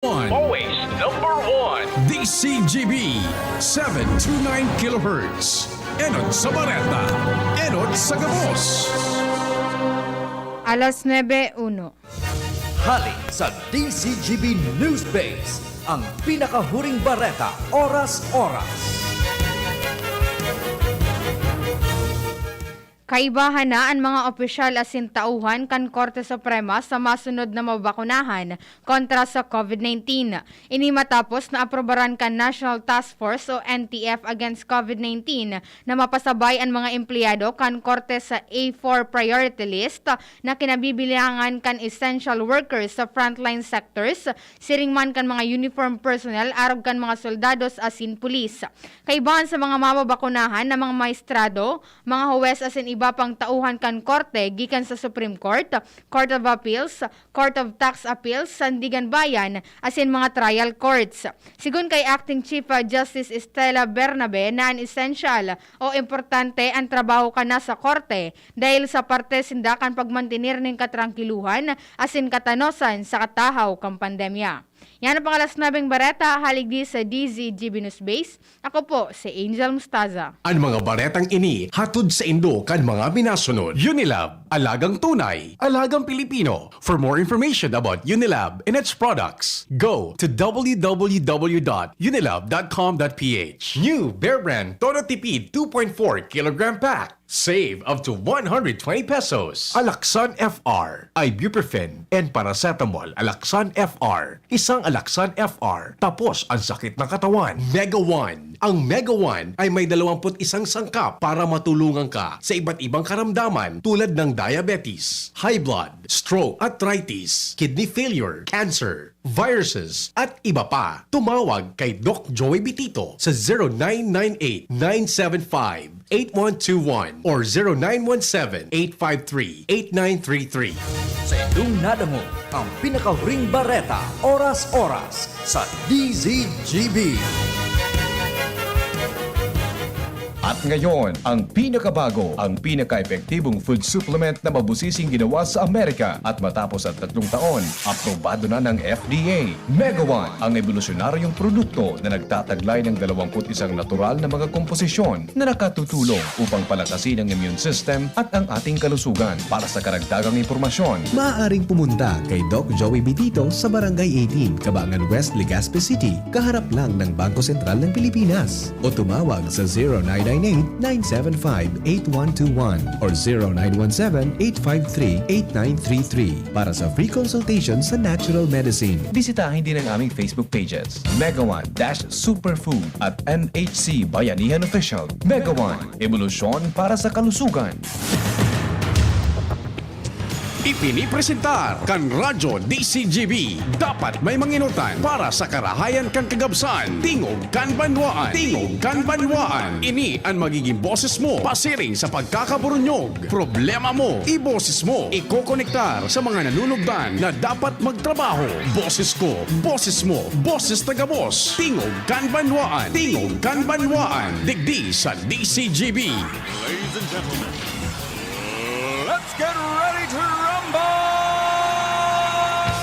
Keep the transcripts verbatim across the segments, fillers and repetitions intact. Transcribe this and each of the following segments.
One. Always number one. D C G B, seven two nine kilohertz. Enot sa Bareta, enot sa gabos. Alas nuebe uno. Hali sa D C G B News Base, ang pinakahuring bareta, oras-oras. Kaibahan na an mga opisyal asin tauhan kan Korte Suprema sa masunod na mabakunahan kontra sa covid nineteen. Ini matapos na aprobaran kan National Task Force o N T F against covid nineteen na mapasabay an mga empleyado kan korte sa A four priority list na kinabibilangan kan essential workers sa frontline sectors, siring man kan mga uniform personnel arog kan mga soldados asin pulis. Kaibahan sa mga mababakunahan na mga maestrado, mga huwes asin iba pang tauhan kan korte gikan sa Supreme Court, Court of Appeals, Court of Tax Appeals, Sandigan Bayan, asin mga trial courts. Sigon kay Acting Chief Justice Estela Bernabe na an esensyal o importante an trabaho kana sa korte dahil sa parte sinda kan pagmantener nin katrangkiluhan asin katanosan sa katahaw kan pandemya. Yan ang pang alas nuebeng bareta, hali digdi sa D Z G B News Base. Ako po si Angel Mustaza. An mga baretang ini hatod saindo kan mga minasunod. Unilab, alagang tunay, alagang Pilipino. For more information about Unilab and its products, go to w w w dot unilab dot com dot p h. New Bear Brand Todo Tipid two point four kilogram pack. Save up to one hundred twenty pesos. Alaxan F R, ibuprofen, and paracetamol. Alaxan F R, isang Alaxan F R, tapos ang sakit ng katawan. Mega One. Ang Mega One ay may dalawampu't isang sangkap para matulungan ka sa iba't ibang karamdaman tulad ng diabetes, high blood, stroke, arthritis, kidney failure, cancer, viruses, at iba pa. Tumawag kay Doc Joey Bitito sa zero nine nine eight, nine seven five, eight one two one or zero nine one seven, eight five three, eight nine three three. Sa indong nadangog ang pinakahuring bareta, oras-oras, sa D Z G B. At ngayon, ang pinakabago, ang pinaka-epektibong food supplement na mabusising ginawa sa Amerika. At matapos ang tatlong taon, aprobado na ng F D A. Mega One, ang ebolusyonaryong produkto na nagtataglay ng dalawampu't isang natural na mga komposisyon na nakatutulong upang palakasin ang immune system at ang ating kalusugan. Para sa karagdagang impormasyon, maaaring pumunta kay Doc Joey Bitito sa Barangay eighteen, Cabangan West, Legazpi City, kaharap lang ng Bangko Sentral ng Pilipinas. O tumawag sa zero nine nine eight, nine seven five, eight one two one or zero nine one seven, eight five three, eight nine three three para sa free consultation sa natural medicine. Bisitahin din ang aming Facebook pages, Mega One dash Superfood at N H C Bayanihan Official. Mega One, ebolusyon para sa kalusugan. Ipinipresentar kan Radyo D C G B. Dapat may mangenotan para sa karahayan kan kagabsan. Tingog kan banwaan. Tingog kan banwaan. Ini an magiging boses mo pasiring sa pagkakaburunyog. Problema mo, iboses mo. Ikokonektar sa mga nanunugdan na dapat magtrabaho. Boses ko, boses mo, boses taga-boss. Tingog kan banwaan. Tingog kan banwaan. Digdi sa D C G B. Ladies and gentlemen, let's get ready to rumble!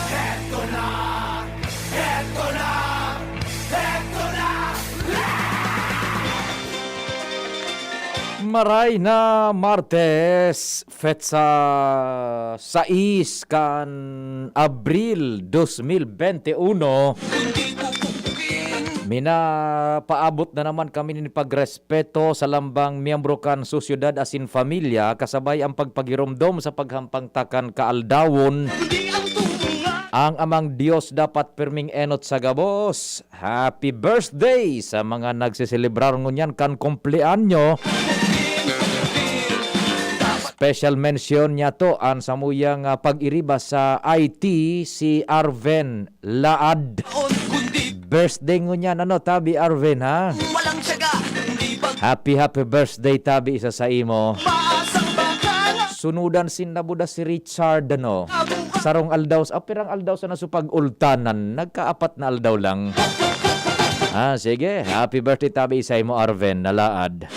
Heto na! Heto na! Heto na! Maray na Martes, petsa sais kan Abril dos mil bente uno. Minapaabot na naman kami nin pagres- respeto sa lambang miyembro kan sosyedad asin pamilya, kasabay an pagpagiromdom sa paghampang ta kan kaaldawon. Ang Amang Dios dapat pirming enot sa gabos. Happy birthday sa mga nagseselebrar ngunyan kan kumpleanyo. Special mention niyato an samuyang, ah, pag-iriba sa I T, si Arven Laad. Birthday ngunyan, ano, tabi Arvin, ha? Happy, happy birthday, tabi, isa sa imo. Sunudan sin nabuda si Richard, ano? Sarong aldaw, ah, pirang aldaw sa nasupag ultanan, nagkaapat na aldaw lang. Ah, sige, happy birthday, tabi, isa imo, Arvin, Nalaad.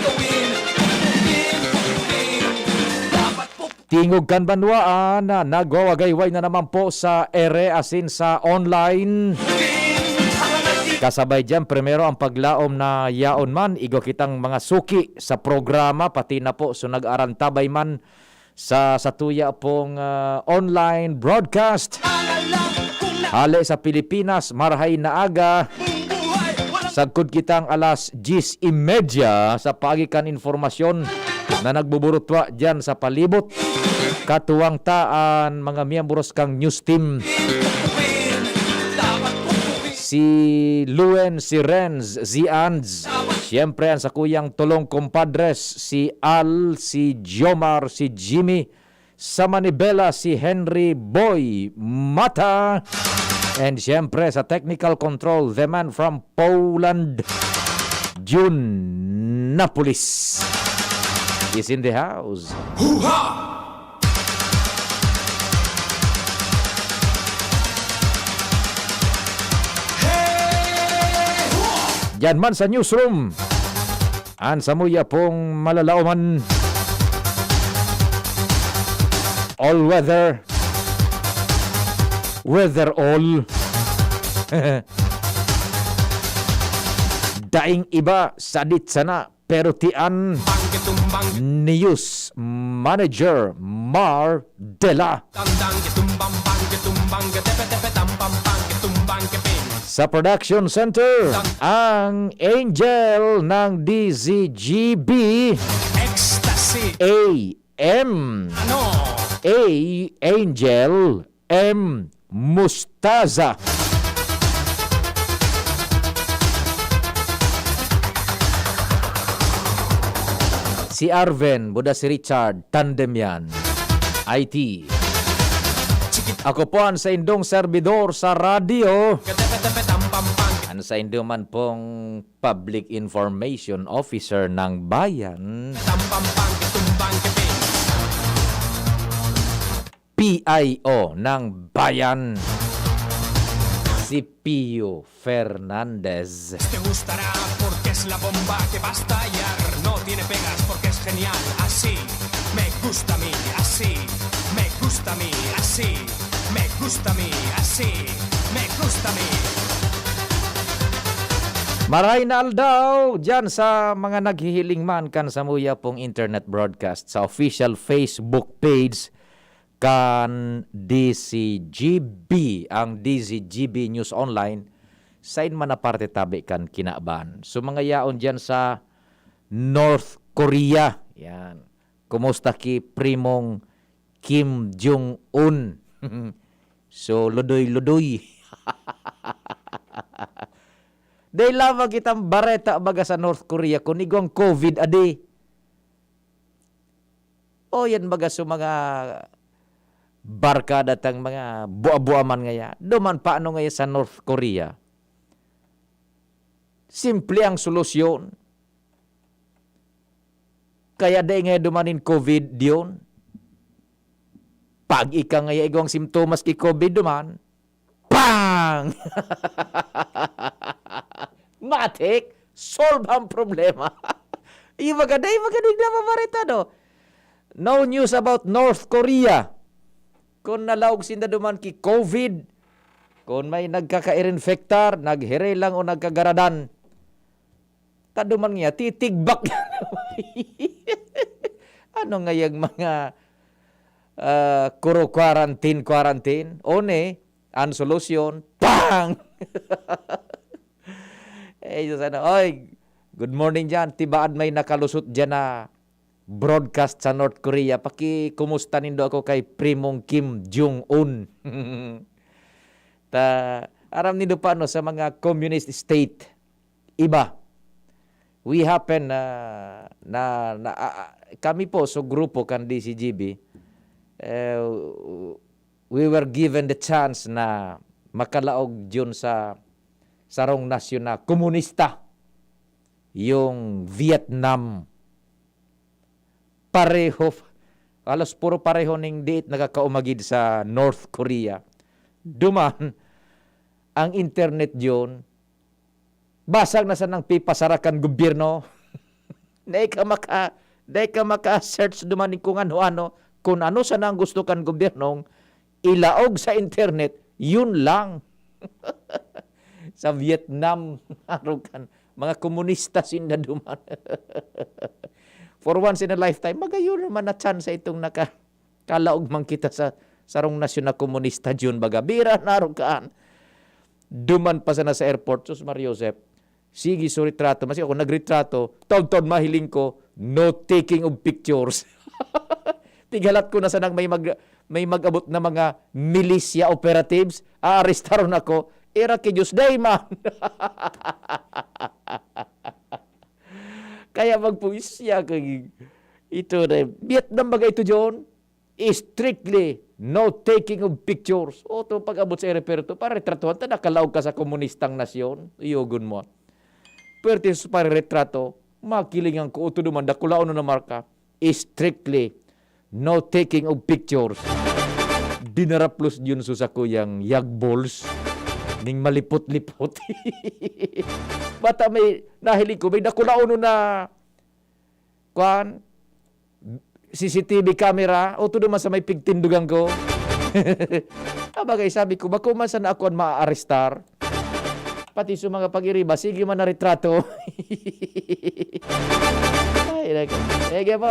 Tingog kan Banwaan, nagwawagayway na naman po sa ere asin sa online. Kasabay diyan, primero ang paglaom na yaon man, igwa kitang mga suki sa programa, pati na po so nag-arantabay man sa satuya pong, ah, online broadcast. Hale sa Pilipinas, marhay na aga. Sagkod kitang alas diyes y media sa paagi kan informasyon na nagbuburutwa diyan sa palibot. Katuwang ta an mga miyembros kang news team. Si Luen, si Renz, si Anz. Siyempre, ang sakuyang tolong compadres, si Al, si Jomar, si Jimmy. Sa Manibela, si Henry Boy Mata. And siyempre, sa technical control, the man from Poland, Jun Napolis is in the house. Diyan man sa newsroom, an samuya pong malalaoman. All weather. Weather all. Daing iba, sadit sana, pero tian. News Manager Mar Dela. Sa production center, ang angel ng D Z G B. Ecstasy. A M. Ano? A Angel M Mustaza. Si Arven, buda si Richard, tandem yan. I T. Ako po ang saindong serbidor sa radyo. Ang saindo man pong public information officer ng bayan. P I O ng bayan, si Pio Fernandez. Te gustará porque es la bomba que va a estallar. No tiene pegas porque es genial. Así me gusta a mí, así me gusta a mí, así me gusta a mí, así me gusta a mí. Maray na aldaw dyan sa mga naghihiling man kan samuya pong internet broadcast sa official Facebook page kan D Z G B, ang D Z G B News Online, sain man na parte tabi kan kinaban. So, mga yaon dyan sa North Korea, yan. Kumusta ki primong Kim Jong-un? So, ludoy-ludoy. Dai lamang kitang bareta baga sa North Korea kun igwang covid adi. O yan baga sa mga barkada tang mga bua-bua man ngaya. Duman paano ngaya sa North Korea? Simple ang solusyon. Kaya dai ngaya duman nin covid diyon. Pag ika ngaya igwang simptomas ki covid duman, pang! Matik, solve ang problema. Iyo maganda, iyo maganda yung nababarita, no? No news about North Korea. Kung nalaog sinda duman ki covid, kung may nagkakairinfektar, naghirelang o nagkagaradan, ta duman niya, titigbak na naman. Ano ngayang mga, ah, kuro quarantine, quarantine? One, ang solusyon, pang! Eh, Diyos, ano, oy, good morning dyan. Tibaan may nakalusot dyan na broadcast sa North Korea. Pakikumusta nindo ako kay Primong Kim Jong-un. Ta, aram nindo pa, no, sa mga communist state, iba. We happen na, na, na, ah, ah, kami po sa grupo kan D Z G B, eh, we were given the chance na makalaog yun sa sarong nasyon na komunista, yung Vietnam. Pareho, halos puro pareho ning diit nakakaumagid sa North Korea. Duman, ang internet yun, basag na sanang pipasara kan gobyerno. Dai ka maka-, dai ka maka-search duman ning kung ano-ano. Kung ano sana ang gusto kan gobyernong ilaog sa internet, yun lang. Sa Vietnam, arog kan mga komunista sinda duman. For once in a lifetime, magayon naman na chance itong naka-, kalaog man kita sa sarong nasyon na komunista, Jun, baga. Bira na, arog kan. Duman pa sana sa airport, sus, Mario Joseph. Sige, so retrato. Maski ako nagretrato, taon-taon mahiling ko, "No taking of pictures." Tighalat ko na sanang may mag-, may mag-abot na mga militia operatives, aarestaron ako. Era ki Diyos, day man. Kaya magpuisya kay ito na, Vietnam baga ito, John? Strictly no taking of pictures. O, to, pag-abot sa aeroporto, paretratuhan ta, nakalaog ka sa komunistang nasyon. Iyogon mo. Pwerte sa pareretrato, makilingan ko, uto duman, dakulaon na marka. Strictly no taking of pictures. Dinaraplos yun sa sakuyang yagbols. Ning malipot-lipot. Bata may nahiling ko, may dakulaon na, kuan, C C T V camera, o tudo man sa may pigtindugan ko. Abagay, sabi ko, "Bako man sana ako an maaarestar." Pati sa mga pag-iriba, sige man na retrato. Ay, nako. Sige po.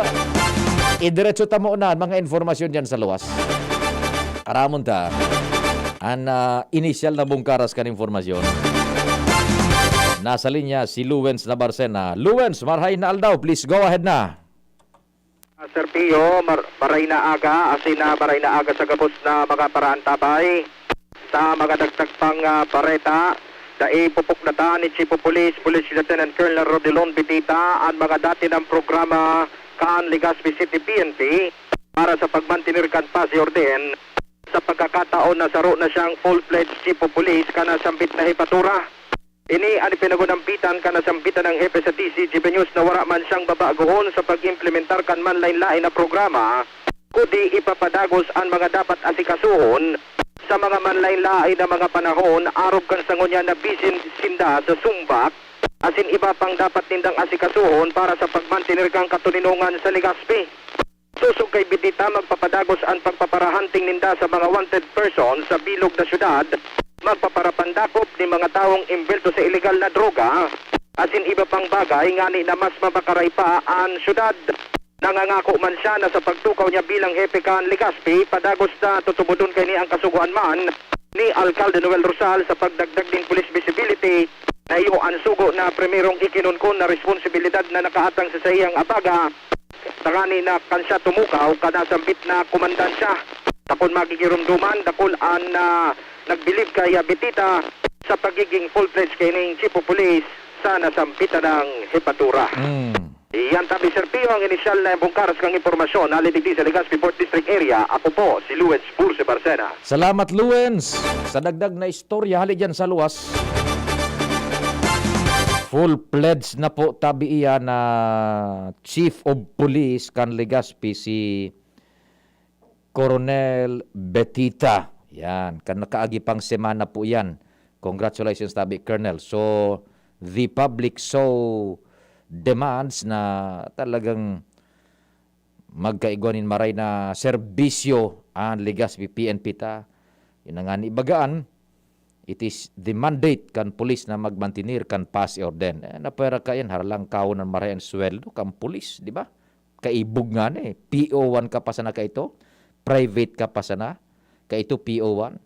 Idiretso ta mo na an mga informasyon diyan sa luwas. Aramon ta. An, ah, inisyal na bungkaras kan informasyon. Nasa linya si Luwens Nabarcena. Luwens, marhay na aldaw. Please go ahead na. Sir Pio, mar-, maray na aga, asin na maray na aga sa gabos na mga paraantabay. Sa mga dagdag pang, ah, bareta, dai pupuknatan ni Chief of Police, Police Lieutenant Colonel Rodilon Bitita, an mga dati nang programa kan Legazpi City P N P para sa pagmantener kan paz y orden sa pagkakataon na saro na siyang full-fledged Chief of Police kan nasambit na hepatura. Ini an ipinagunambitan kan nasambit na hepe sa D Z G B News na wara man siyang babagohon sa pag-implementar kan manlaen-laen na programa, kundi ipapadagos an mga dapat asikasuhon sa mga manlaen-laen na mga panahon, arog kan sa ngunyan na busy sinda sa sumbak asin iba pang dapat nindang asikasuhon para sa pagmantener kan katoninongan sa Legazpi. Sosog kay Bitita, magpapadagos an pagpaparahunting ninda sa mga wanted persons sa bilog na syudad, magpaparapandakop nin mga tawong embwelto sa ilegal na droga, asin iba pang bagay ngani na mas mapakaray pa an syudad. Nangangako man siya na sa pagtukaw niya bilang hepe kan Legazpi, padagos na tutubodon kaini an kasugoan man ni Alcalde Noel Rosal sa pagdagdag nin police visibility na iyo an sugo na primerong ikinunkon na responsibilidad na nakaatang sa saiyang abaga. Tangani na kan siya tumukaw kan nasambit na komandansya. Takon magigiromdoman, dakul an, ah, nagbilib kay Bitita sa pagiging full-fledged kaining Chief of Police sa nasambit na hepatura. Mm. Iyan tabi, Sir Pio, ang inisyal na bungkaras kang impormasyon hali digdi sa Legazpi Fourth District Area. Ako po si Luwens Burse Barcena. Salamat, Luwens, sa dagdag na istorya hali dyan sa luwas. Full-fledged na po tabi iyan na Chief of Police kan Legazpi, si Coronel Betita. Yan, kan nakaagi pang semana po yan. Congratulations, tabi, Colonel. So, the public so demands na talagang magkaigwa nin maray na serbisyo an Legazpi P N P ta. Yun na nga ni bagaan, it is the mandate kan pulis na magmantener kan paz y orden. Eh, napwera ka yan, harlang kawon an maray an sweldo kan pulis, di ba? Kaibog nga na eh. P O one ka pa sana kaito, private ka pa sana kaito, P O one.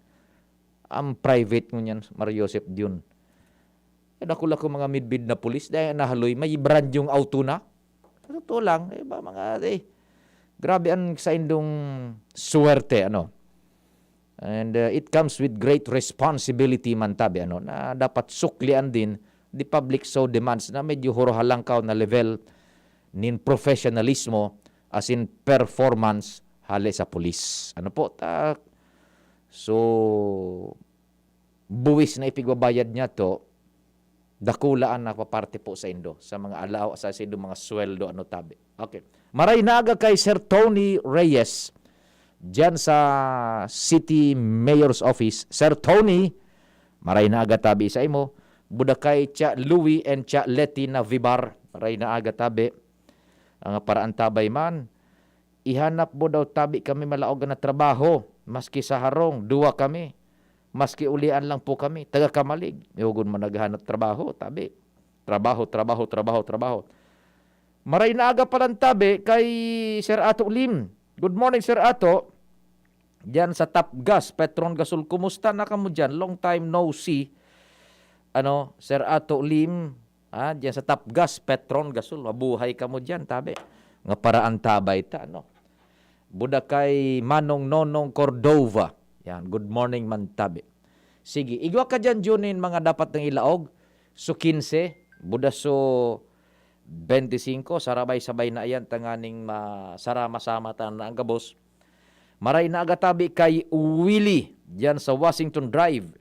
Ang private ngunyan, Mario Joseph Dion. Eh, dakula ko mga midbid na pulis, dahil nahaloy, may brand yung auto na. Sa totoo lang, eh, ba, mga, eh, grabe ang saindong swerte, ano. And, uh, it comes with great responsibility man tabi, ano, na dapat suklian din the public so demands na medyo hurohalangkaw na level nin professionalismo as in performance hale sa pulis. Ano po, ta-, so, buwis na ipigbabayad niya to, dakula an napaparte po sa indo, sa mga alaw-, sa, sa indo mga sweldo, ano tabi. Okay. Maray na aga kay Sir Tony Reyes, dyan sa City Mayor's Office. Sir Tony, maray na aga tabi sa imo. Buda kay Cha Louie and Cha Leti na Vibar. Maray na aga tabi. Ang paraantabay man. Ihanap mo daw tabi kami malaog na trabaho, maski sa harong, duwa kami. Maski ulian lang po kami, taga Camalig. Ihugon mo naghanap trabaho, tabi. Trabaho, trabaho, trabaho, trabaho. Maray na aga palan tabi kay Sir Ato Lim. Good morning, Sir Ato. Diyan sa Top Gas, Petron Gasol, kumusta na kamo diyan? Long time no see. Ano, Sir Ato Lim, ha? Diyan sa Top Gas, Petron Gasol, mabuhay kamo diyan, tabi. Nga paraan tabay ta, no? Buda kay Manong Nonong Cordova. Yan, good morning man tabi. Sige, igwa ka diyan, Junin, mga dapat nang ilaog. So, quince, buda so, twenty-five, sarabay-sabay na yan, tanganing masarama-sama ta na ang gabos. Maray na aga tabi kay Willie, diyan sa Washington Drive.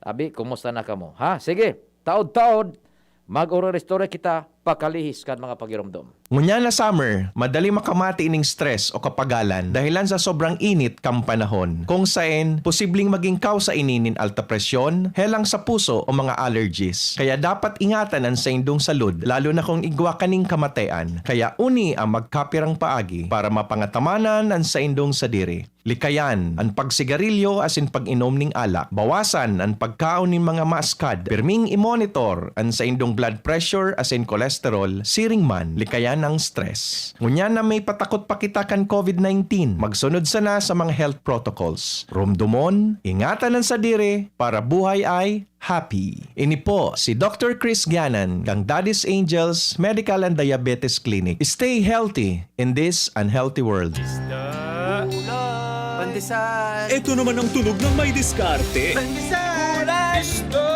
Tabi, kumusta na kamo? Ha? Sige, taod-taod, mag-oror-istorya kita, pakalihis kan mga pagiromdom. Ngunyan na summer, madali makamati ining stress o kapagalan dahilan sa sobrang init kan panahon, kung saen posibleng maging kausa ini nin alta presyon, helang sa puso o mga allergies. Kaya dapat ingatan an saindong salud, lalo na kung igwa kaning kamatean. Kaya uni ang magkapirang paagi para mapangatamanan an saindong sadiri. Likayan an pagsigarilyo asin pag-inom nin alak. Bawasan an pagkaon nin mga maaskad. Pirming i-monitor an saindong blood pressure asin cholesterol, siring man likayan an stress. Ngunyan na may patakot pa kita kan covid nineteen, magsunod sana sa mga health protocols. Romdomon, ingatan an sadiri para buhay ay happy. Ini po si Doctor Chris Ganan kan Daddy's Angels Medical and Diabetes Clinic. Stay healthy in this unhealthy world. Isda. Pandesal. Ito naman ang tunog ng may diskarte. Pandesal. Isda.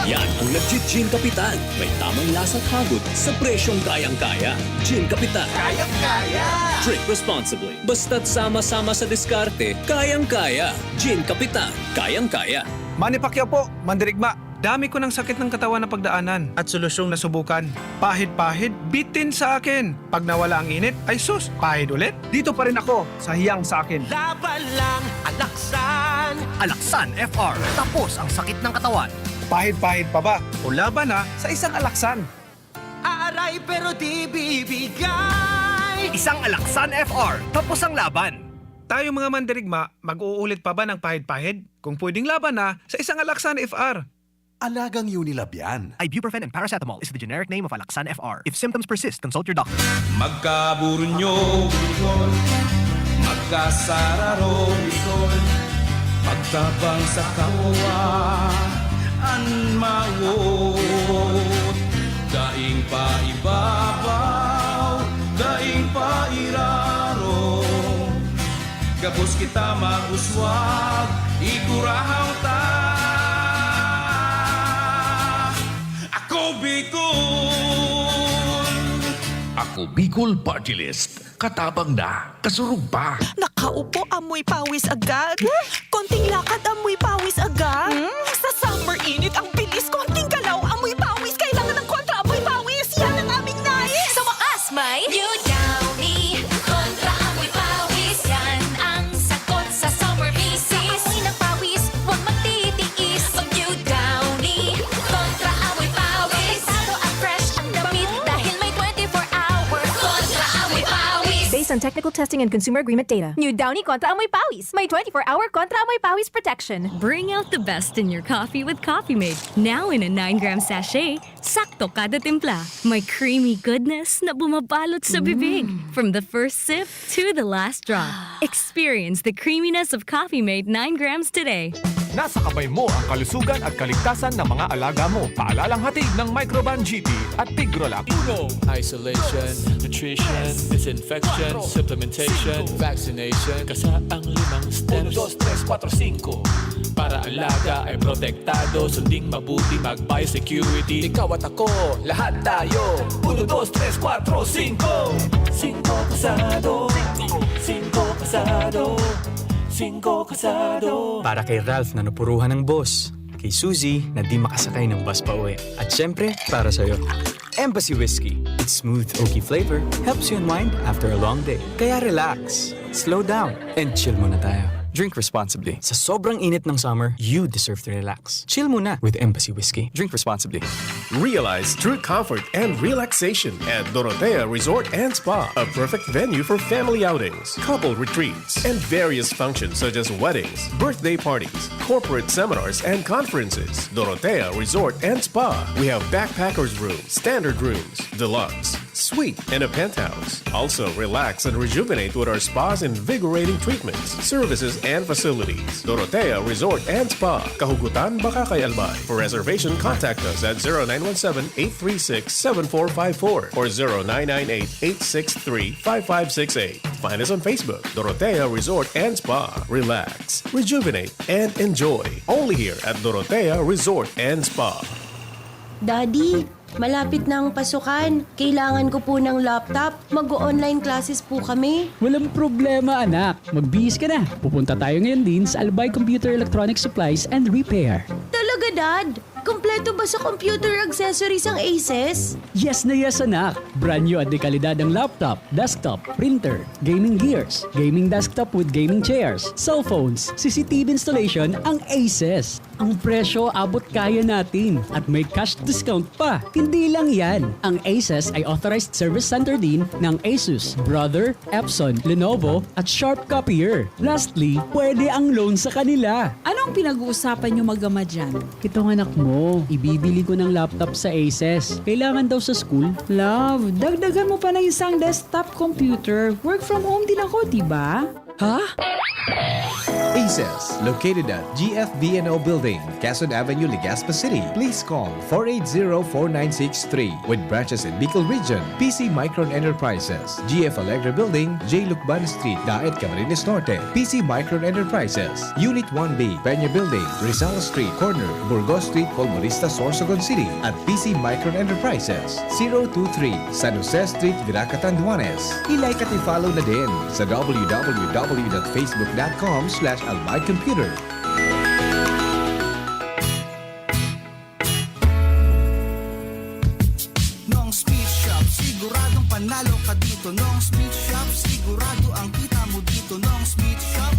Yan ang legit Gin Kapitan. May tamang lasa at hagod sa presyong kayang-kaya. Gin Kapitan. Kayang-kaya. Drink responsibly. Basta't sama-sama sa diskarte, kayang-kaya. Gin Kapitan. Kayang-kaya. Manny Pacquiao po, mandirigma. Dami ko ng sakit ng katawan na pagdaanan at solusyong nasubukan. Pahid-pahid, bitin sa akin. Pag nawala ang init, ay sus, pahid ulit. Dito pa rin ako sa hiyang sa akin. Laban lang, Alaksan. Alaksan F R, tapos ang sakit ng katawan. Pahid-pahid pa ba? O laban na sa isang Alaksan. Aaray pero di bibigay. Isang Alaksan F R, tapos ang laban. Tayo mga mandirigma, mag-uulit pa ba ng pahid-pahid? Kung pwedeng laban na sa isang Alaksan F R. Alagang Unilab yan. Ibuprofen and paracetamol is the generic name of Alaxan F R. If symptoms persist, consult your doctor. Magkaburunyo, Bicol. Magkasararo, Bicol. Magtabang sa kapwa, an mawot. Daing paibabaw, daing pairarom. Gabos kita mag-uswag, igurahang ta. Ako Bicol! Ako Bicol Party List. Katabang na, kasurog pa. Nakaupo, amoy pawis agad. Konting lakad, amoy pawis agad. Hmm? Sa summer init, ang bilis. Konting galaw, amoy pawis. Kailangan ng kontra amoy pawis. Yan ang aming nais. Sa wakas, may New Downy Kontra Amoy Pawis. Yan ang sagot sa summer misis. Sa amoy ng pawis, huwag magtitiis. Mag New Downy Kontra Amoy Pawis. Delikado at fresh ang damit dahil may twenty-four hour Kontra Amoy Pawis. Based on technical testing and consumer agreement data. New Downy Kontra Amoy Pawis. May twenty-four hour Kontra Amoy Pawis protection. Bring out the best in your coffee with Coffee Mate. Now in a nine gram sachet. Sakto kada timpla. May creamy goodness na bumabalot sa bibig. Mm. From the first sip to the last drop. Experience the creaminess of Coffee Mate nine grams today. Nasa kamay mo ang kalusugan at kaligtasan ng mga alaga mo. Paalalang hatid ng Microban G P at Tigrolac. Uno. Isolation, dos, nutrition, tres, disinfection, kuwatro, supplementation, singko, vaccination. Kasa ang limang steps. Uno, dos, tres, kuwatro, singko. Para alaga ay protektado, sunding mabuti, mag-biosecurity. Ikaw at ako, lahat tayo. Uno, dos, tres, kuwatro, singko. Singko kasado. Singko kasado. Singko kasado. Para kay Ralph na napuruhan ng boss. Kay Suzy na di makasakay ng bus pa uwi. At syempre, para sa'yo. Embassy Whiskey. Its smooth, oaky flavor helps you unwind after a long day. Kaya relax, slow down, and chill muna tayo. Drink responsibly. Sa sobrang init ng summer, you deserve to relax. Chill muna with Embassy Whiskey. Drink responsibly. Realize true comfort and relaxation at Dorotea Resort and Spa, a perfect venue for family outings, couple retreats, and various functions such as weddings, birthday parties, corporate seminars, and conferences. Dorotea Resort and Spa. We have backpackers room, standard rooms, deluxe, suite, and a penthouse. Also, relax and rejuvenate with our spa's invigorating treatments, services, and facilities. Dorotea Resort and Spa, Kahugutan, Bacacay, Albay. For reservation, contact us at zero nine one seven, eight three six, seven four five four or zero nine nine eight, eight six three, five five six eight. Find us on Facebook, Dorotea Resort and Spa. Relax, rejuvenate, and enjoy. Only here at Dorotea Resort and Spa. Daddy, malapit na ang pasukan. Kailangan ko po ng laptop. Mag-o-online classes po kami. Walang problema, anak. Magbihis ka na. Pupunta tayo ngayon din sa Albay Computer Electronic Supplies and Repair. Talaga, Dad? Kompleto ba sa computer accessories ang Aces? Yes na yes, anak. Brand new at de kalidad ang laptop, desktop, printer, gaming gears, gaming desktop with gaming chairs, cellphones, C C T V installation ang Aces. Ang presyo abot kaya natin at may cash discount pa. Hindi lang yan, ang Aces ay authorized service center din ng Asus, Brother, Epson, Lenovo, at Sharp Copier. Lastly, pwede ang loan sa kanila. Anong pinag-uusapan niyo mag-ama dyan? Itong anak mo, ibibili ko ng laptop sa Aces. Kailangan daw sa school. Love, dagdagan mo pa ng isang desktop computer. Work from home din ako, di ba? Ha? Aces, located at G F V N O Building, Quezon Avenue, Legazpi City. Please call four eight zero, four nine six three. With branches in Bicol Region, P C Micron Enterprises, G F Alegre Building, J Lucban Street, Daet, Camarines Norte. P C Micron Enterprises, Unit one B, Peña Building, Rizal Street, corner Burgos Street, Polvorista, Sorsogon City, at P C Micron Enterprises, zero two three, San Jose Street, Virac, Catanduanes. I-like at i-follow na din sa w w w dot facebook dot com slash albay computer. Nong's Meat Shop, siguradong panalo ka dito. Nong's Meat Shop, sigurado ang kita mo dito. Nong's Meat Shop,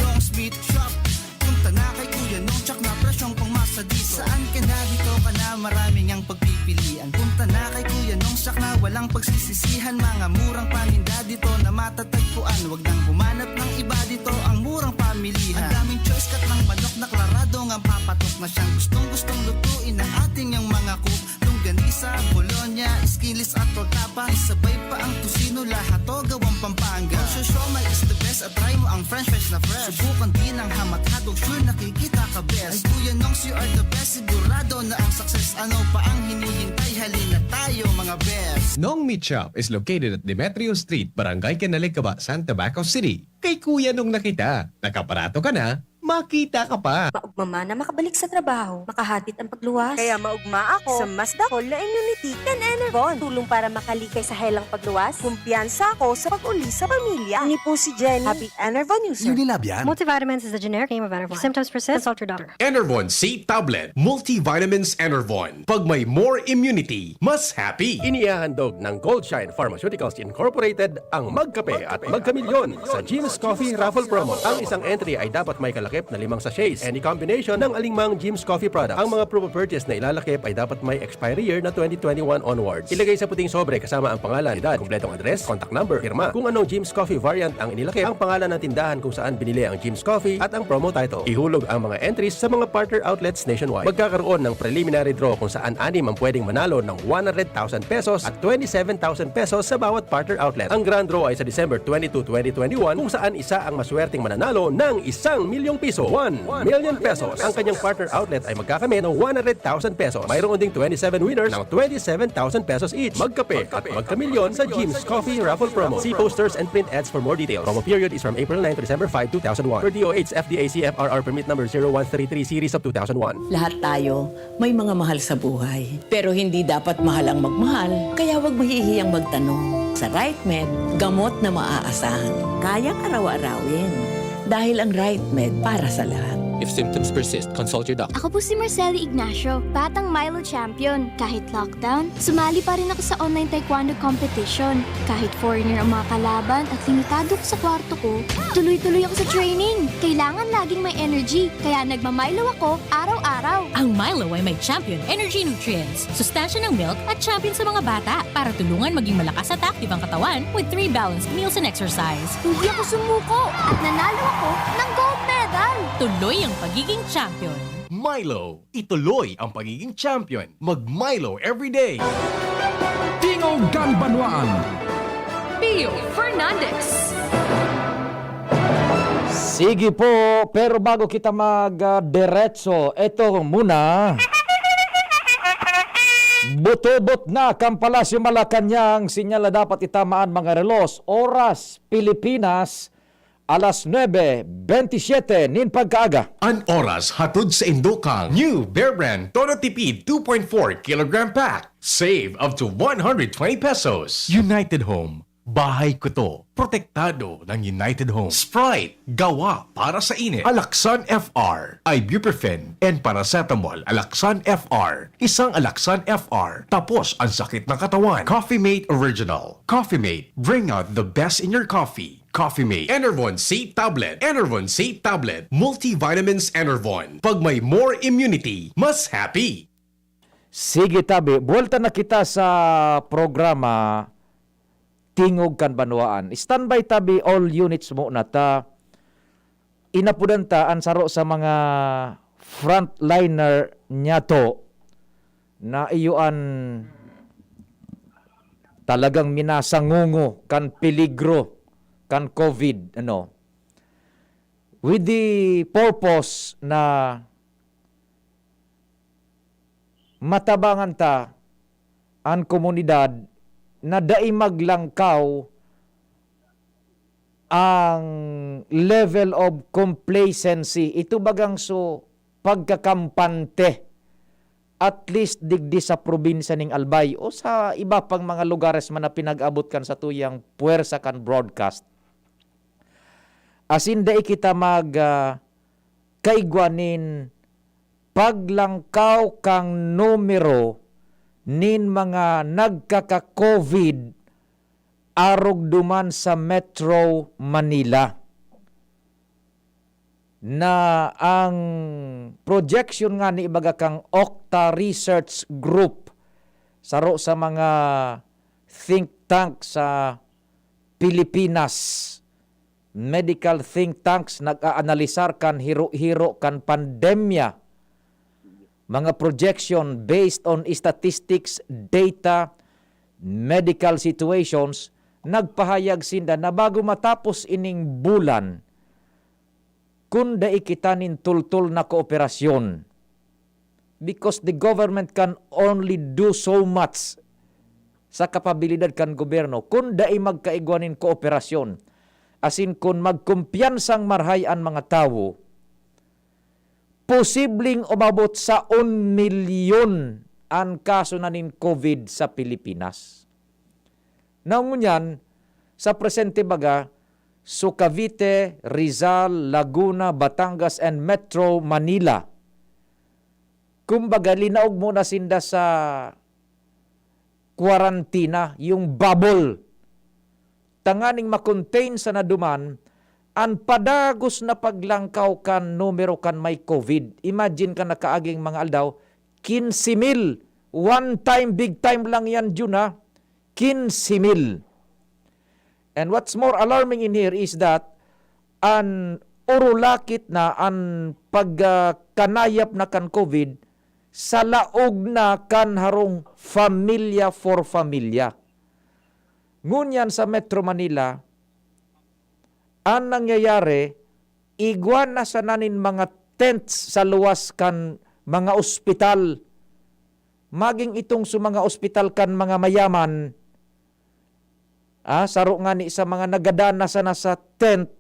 Nong's Meat Shop. Punta na kay Kuya Nong, tsak na presyong pangmasa dito. Saan ka na, dito ka na, marami ngang pagpipilian. Punta na kay Kuya Nong, tsak na walang pagsisisihan. Mga murang paninda dito na matatagpuan. Wag nang humanap ng iba, dito ang murang pamilihan. Ang daming choice cut ng manok na klarado ngang papatok na siyang gustong-gustong lutuin ng ating yang mga cook. Longganisa, bologna, skinless at torta pa. Isabay pa ang tocino, lahat to gawang Pampanga. Ang siomai is the best at try mo ang french fries na fresh. Subukan din ang hamat hotdog, sure nakikita ka best. Ay Kuya Nongs, you are the best, sigurado na ang success. Ano pa ang hinihintay? Halina tayo mga best. Nong Meat Shop is located at Demetrio Street, Barangay Canalicaba, San Tabaco City. Kay Kuya Nong na kita, nakabarato ka na, makita ka pa. Maugma man na makabalik sa trabaho, makahatid ang pagluwas. Kaya maugma ako sa mas dakul na immunity kan Enervon. Tulong para makalikay sa helang pagluwas. Kumpiyansa ako sa pag-uli sa pamilya. Ini po si Jenny, happy Enervon user. Unilab yan. Multivitamins is the generic name of Enervon. If symptoms persist, consult your doctor. Enervon C Tablet, Multivitamins Enervon. Pag may more immunity, mas happy. Inihahandog ng Goldshine Pharmaceuticals Incorporated ang Magkape at Magkamilyon sa Jim's Coffee Raffle Promo. Ang isang entry ay dapat may kalakip na limang sachets, any combination ng alingmang Jim's Coffee product. Ang mga proof of purchase na ilalakip ay dapat may expiry year na twenty twenty-one onwards. Ilagay sa puting sobre kasama ang pangalan, edad, kumpletong address, contact number, pirma. Kung anong Jim's Coffee variant ang inilakip, ang pangalan ng tindahan kung saan binili ang Jim's Coffee, at ang promo title. Ihulog ang mga entries sa mga partner outlets nationwide. Magkakaroon ng preliminary draw kung saan anim ang pwedeng manalo ng one hundred thousand pesos at twenty-seven thousand pesos sa bawat partner outlet. Ang grand draw ay sa December twenty-two, twenty twenty-one, kung saan isa ang maswerteng mananalo ng isang milyong piso, one million pesos. Ang kanyang partner outlet ay magkakamit ng one hundred thousand pesos. Mayroon ding twenty-seven winners ng twenty-seven thousand pesos each. Magkape at magkamilyon sa Jim's Coffee Raffle Promo. See posters and print ads for more details. Promo period is from April nine to December five, two thousand one. Per D O H F D A C F R R permit number zero one three three series of two thousand one. Lahat tayo may mga mahal sa buhay. Pero hindi dapat mahal ang magmahal, kaya huwag mahihiyang magtanong. Sa Right Med, gamot na maaasahan. Kayang araw-arawin. Dahil ang Right Med para sa lahat. If symptoms persist, consult your doctor. Ako po si Marceli Ignacio, batang Milo champion. Kahit lockdown, sumali pa rin ako sa online taekwondo competition. Kahit foreigner ang mga kalaban at limitado ko sa kwarto ko, tuloy-tuloy ako sa training. Kailangan laging may energy, kaya nagma-Milo ako araw-araw. Ang Milo ay may Champion Energy Nutrients, sustansya ng milk at champion sa mga bata para tulungan maging malakas at active ang katawan with three balanced meals and exercise. Hindi ako sumuko at nanalo ako ng gold medal. Tuloy ang pagiging champion. Milo, ituloy ang pagiging champion. Mag Milo everyday. Tingog kan Banwaan. Pio Fernandez. Sige po, pero bago kita mag-diretso, eto muna. Butobot na kan Palasyo Malacañang, sinyal na dapat itamaan mga relos. Oras, Pilipinas, alas nuebe bentisiete nin pagkaaga. An oras hatod sa indo kang New Bear Brand Todo Tipid two point four kilogram pack. Save up to one hundred twenty pesos. United Home. Bahay ko to. Protektado ng United Home. Sprite. Gawa para sa init. Alaxan F R. Ibuprofen and paracetamol. Alaxan F R. Isang Alaxan F R. Tapos ang sakit ng katawan. Coffee Mate Original. Coffee Mate. Bring out the best in your coffee. Coffee Mate. Enervon C Tablet. Enervon C Tablet. Multivitamins Enervon. Pag may more immunity, mas happy. Sige tabi, buwelta na kita sa programa Tingog kan Banwaan. Standby tabi, all units muna ta. Inapodan ta an saro sa mga frontliner niyato na iyo an talagang minasangungo kan peligro kan COVID, ano. With the purpose na matabangan ta an komunidad na dai maglangkaw ang level of complacency, ito bagang so pagkakampante, at least digdi sa probinsya ning Albay o sa iba pang mga lugares man na pinag-abot kan satuyang puwersa kan broadcast. Asin dai kita mag, ah, kaigwa nin paglangkaw kan numero nin mga nagkaka-COVID arog duman sa Metro Manila, na ang projection ngani, ibaga, kan Octa Research Group, saro sa mga think tank sa Pilipinas, medical think tanks nag-aanalisar kan hiro-hiro kan pandemya. Mga projection based on statistics, data, medical situations, nagpahayag sinda na bago matapos ining bulan, kun dai kita nin tultol na kooperasyon, because the government can only do so much sa kapabilidad kan gobyerno kun dai magkaigwa nin kooperasyon. Asin kun magkumpiyansang marhay an mga tawo, posibleng umabot sa un milyon an kaso na nin COVID sa Pilipinas. Na ngunyan, sa presente baga, so Cavite, Rizal, Laguna, Batangas, and Metro Manila, kumbaga, linaog muna sinda sa kwarantina, yung bubble, tanganing ma-contain sana duman an padagos na paglangkaw kan numero kan may COVID. Imagine ka, nakaaging mga aldaw, quince mil. One time, big time lang yan, Jun, ha? Quince mil. And what's more alarming in here is that an urulakit na, an pagkanayap na kan COVID sa laog na kan harong familia for familia. Ngunyan sa Metro Manila, an nangyayari, igwa na sana nin mga tents sa luwas kan mga ospital. Maging itong sa mga ospital kan mga mayaman, ah, saro ngani sa mga nagada na sana sa tent,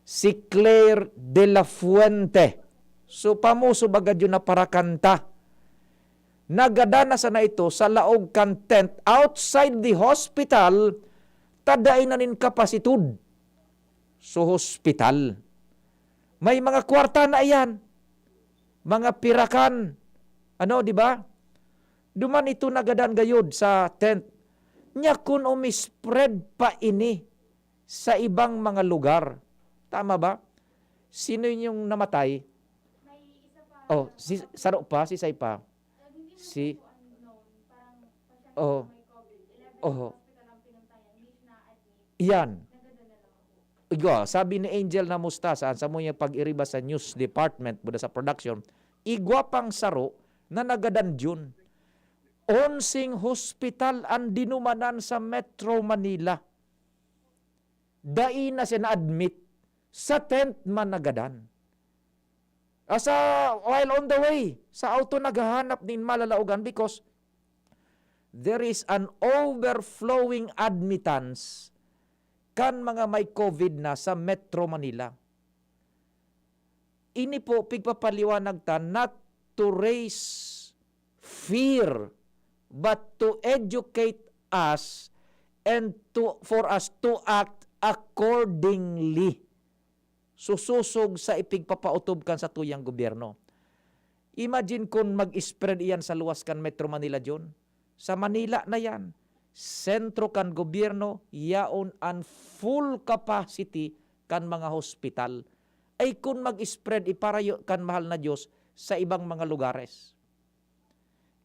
si Claire de la Fuente. So, pamoso baga yun na parakanta. Nagada na sana ito sa laog kan tent outside the hospital, ta dai na nin kapasitud so hospital. May mga kwarta na iyan. Mga pirakan. Ano, di ba? Duman ito nagadan gayod sa tent. Nya kun umispread pa ini sa ibang mga lugar. Tama ba? Sino yung namatay? Oh, si saro pa, si Say pa. Si Oh. Oh. Iyan. Igwa, sabi ni Angel na musta sa sa mo niya pag-iriba sa news department, buda sa production, igwa pang saro na nagadan dyun. Onsing hospital ang dinumanan sa Metro Manila. Dai na siya na-admit. Sa tent man nagadan. Asa, while on the way, sa auto naghahanap nin malalaogan because there is an overflowing admittance kan mga may COVID na sa Metro Manila. Ini po, pigpapaliwanag ta, not to raise fear, but to educate us and to, for us to act accordingly. Susosog sa ipigpapautob kan satuyang gobyerno. Imagine kun mag-spread iyan sa luwas kan Metro Manila, John. Sa Manila na yan, sentro kan gobyerno, yaon an full capacity kan mga hospital. Ay kun mag-spread, iparayo kan mahal na Diyos sa ibang mga lugares.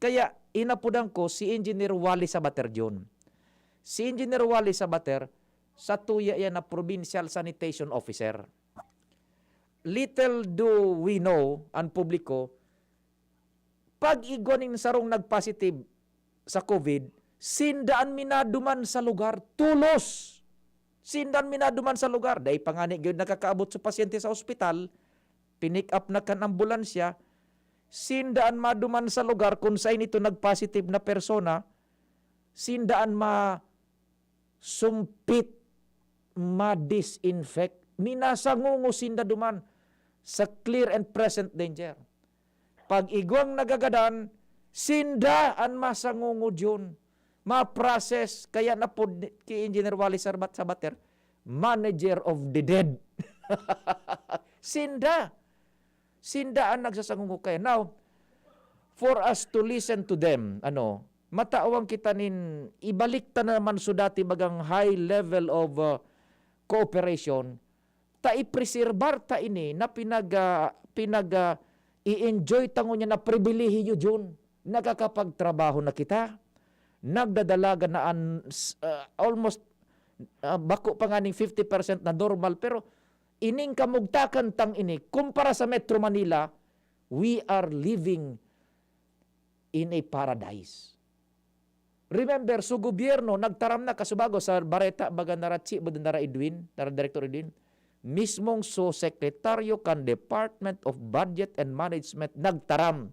Kaya inapodan ko si Engineer Wally Sabater John. Si Engineer Wally Sabater, sa tuya yan na Provincial Sanitation Officer. Little do we know, ang publiko, pag igwa nin sarong nagpositive sa COVID, sinda an minaduman sa lugar, tolos. Sinda an minaduman sa lugar. Dai pa ngani gyud nakakaabot sa pasyente sa ospital, pinick up na kan ambulansya, sinda an maduman sa lugar kun sain ito nagpositive na persona, sinda an ma-, sumpit, ma-disinfect. Minasangungo sinda duman sa clear and present danger. Pag igwang nagagadan, sinda an masangungo diyon. Ma-process, kaya na pod ni, ki Engineer Wally Sarbat Sabater, manager of the dead. Sinda. Sinda an nagsasangungo kaya. Now, for us to listen to them, ano, matawan kita nin ibalik ta na naman so dati bagang high level of, uh, cooperation, ta ipreserbar ta ini na pinag, ah, pinag, ah, i-enjoy ta ngunyan na pribilehiyo diyon. Nakakapagtrabaho na kita. Nagdadalagan na an, s-, ah, almost, ah, bako pa nganing fifty percent na normal, pero ining kamugtakan tang ini, kumpara sa Metro Manila, we are living in a paradise. Remember, so gobyerno, nagtaram na kasubago sa bareta, baga naratsi, baga nara Edwin, nara Director Edwin, mismong so sekretaryo kan Department of Budget and Management nagtaram.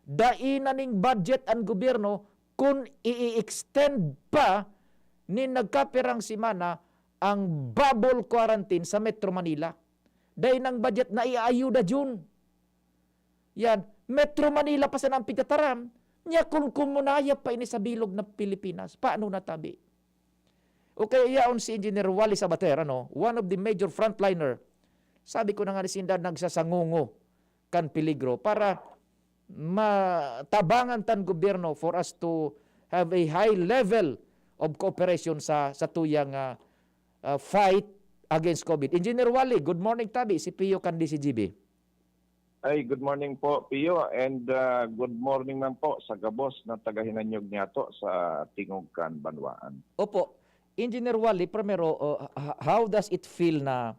Dai na ning budget an gobyerno kun i-extend pa nin nagkapirang semana ang bubble quarantine sa Metro Manila. Dai nang budget na iaayuda diyon. Yan, Metro Manila pa sana ang pigtataram, nya kun kumunayap pa ini sa bilog na Pilipinas, paano na tabi? O kaya yaon si Engineer Wally Sabater, ano, one of the major frontliner. Sabi ko na nga ni sinda, nagsasangungo kan peligro para matabangan tan gobyerno for us to have a high level of cooperation sa, sa tuyang, ah, ah, fight against COVID. Engineer Wally, good morning tabi, si Pio kan D C G B. Ay, good morning po, Pio, and, ah, good morning man po sa gabos na tagahinanyog niyato sa Tingog kan Banwaan. Opo. Engineer Wally, primero, oh, h-, how does it feel na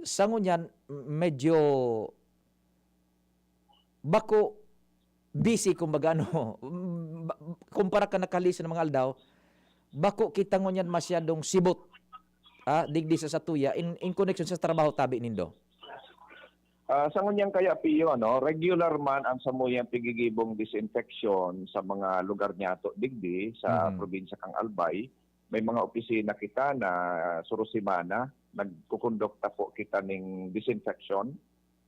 sa ngunyan, m-, medyo bako busy, kumbaga, ano, ba-, kumpara kan nakalihis na mga aldaw, bako kita ngunyan masyadong sibot, ah, digdi sa satuya, in, in connection sa trabaho tabi nindo? Ah, sa ngunyan kaya, Pio, ano, regular man ang samuyang pigigibong disinfection sa mga lugar niyato digdi sa Mhm. probinsya kan Albay. May mga opisina kita na suro semana, nagkukondukta po kita ning disinfection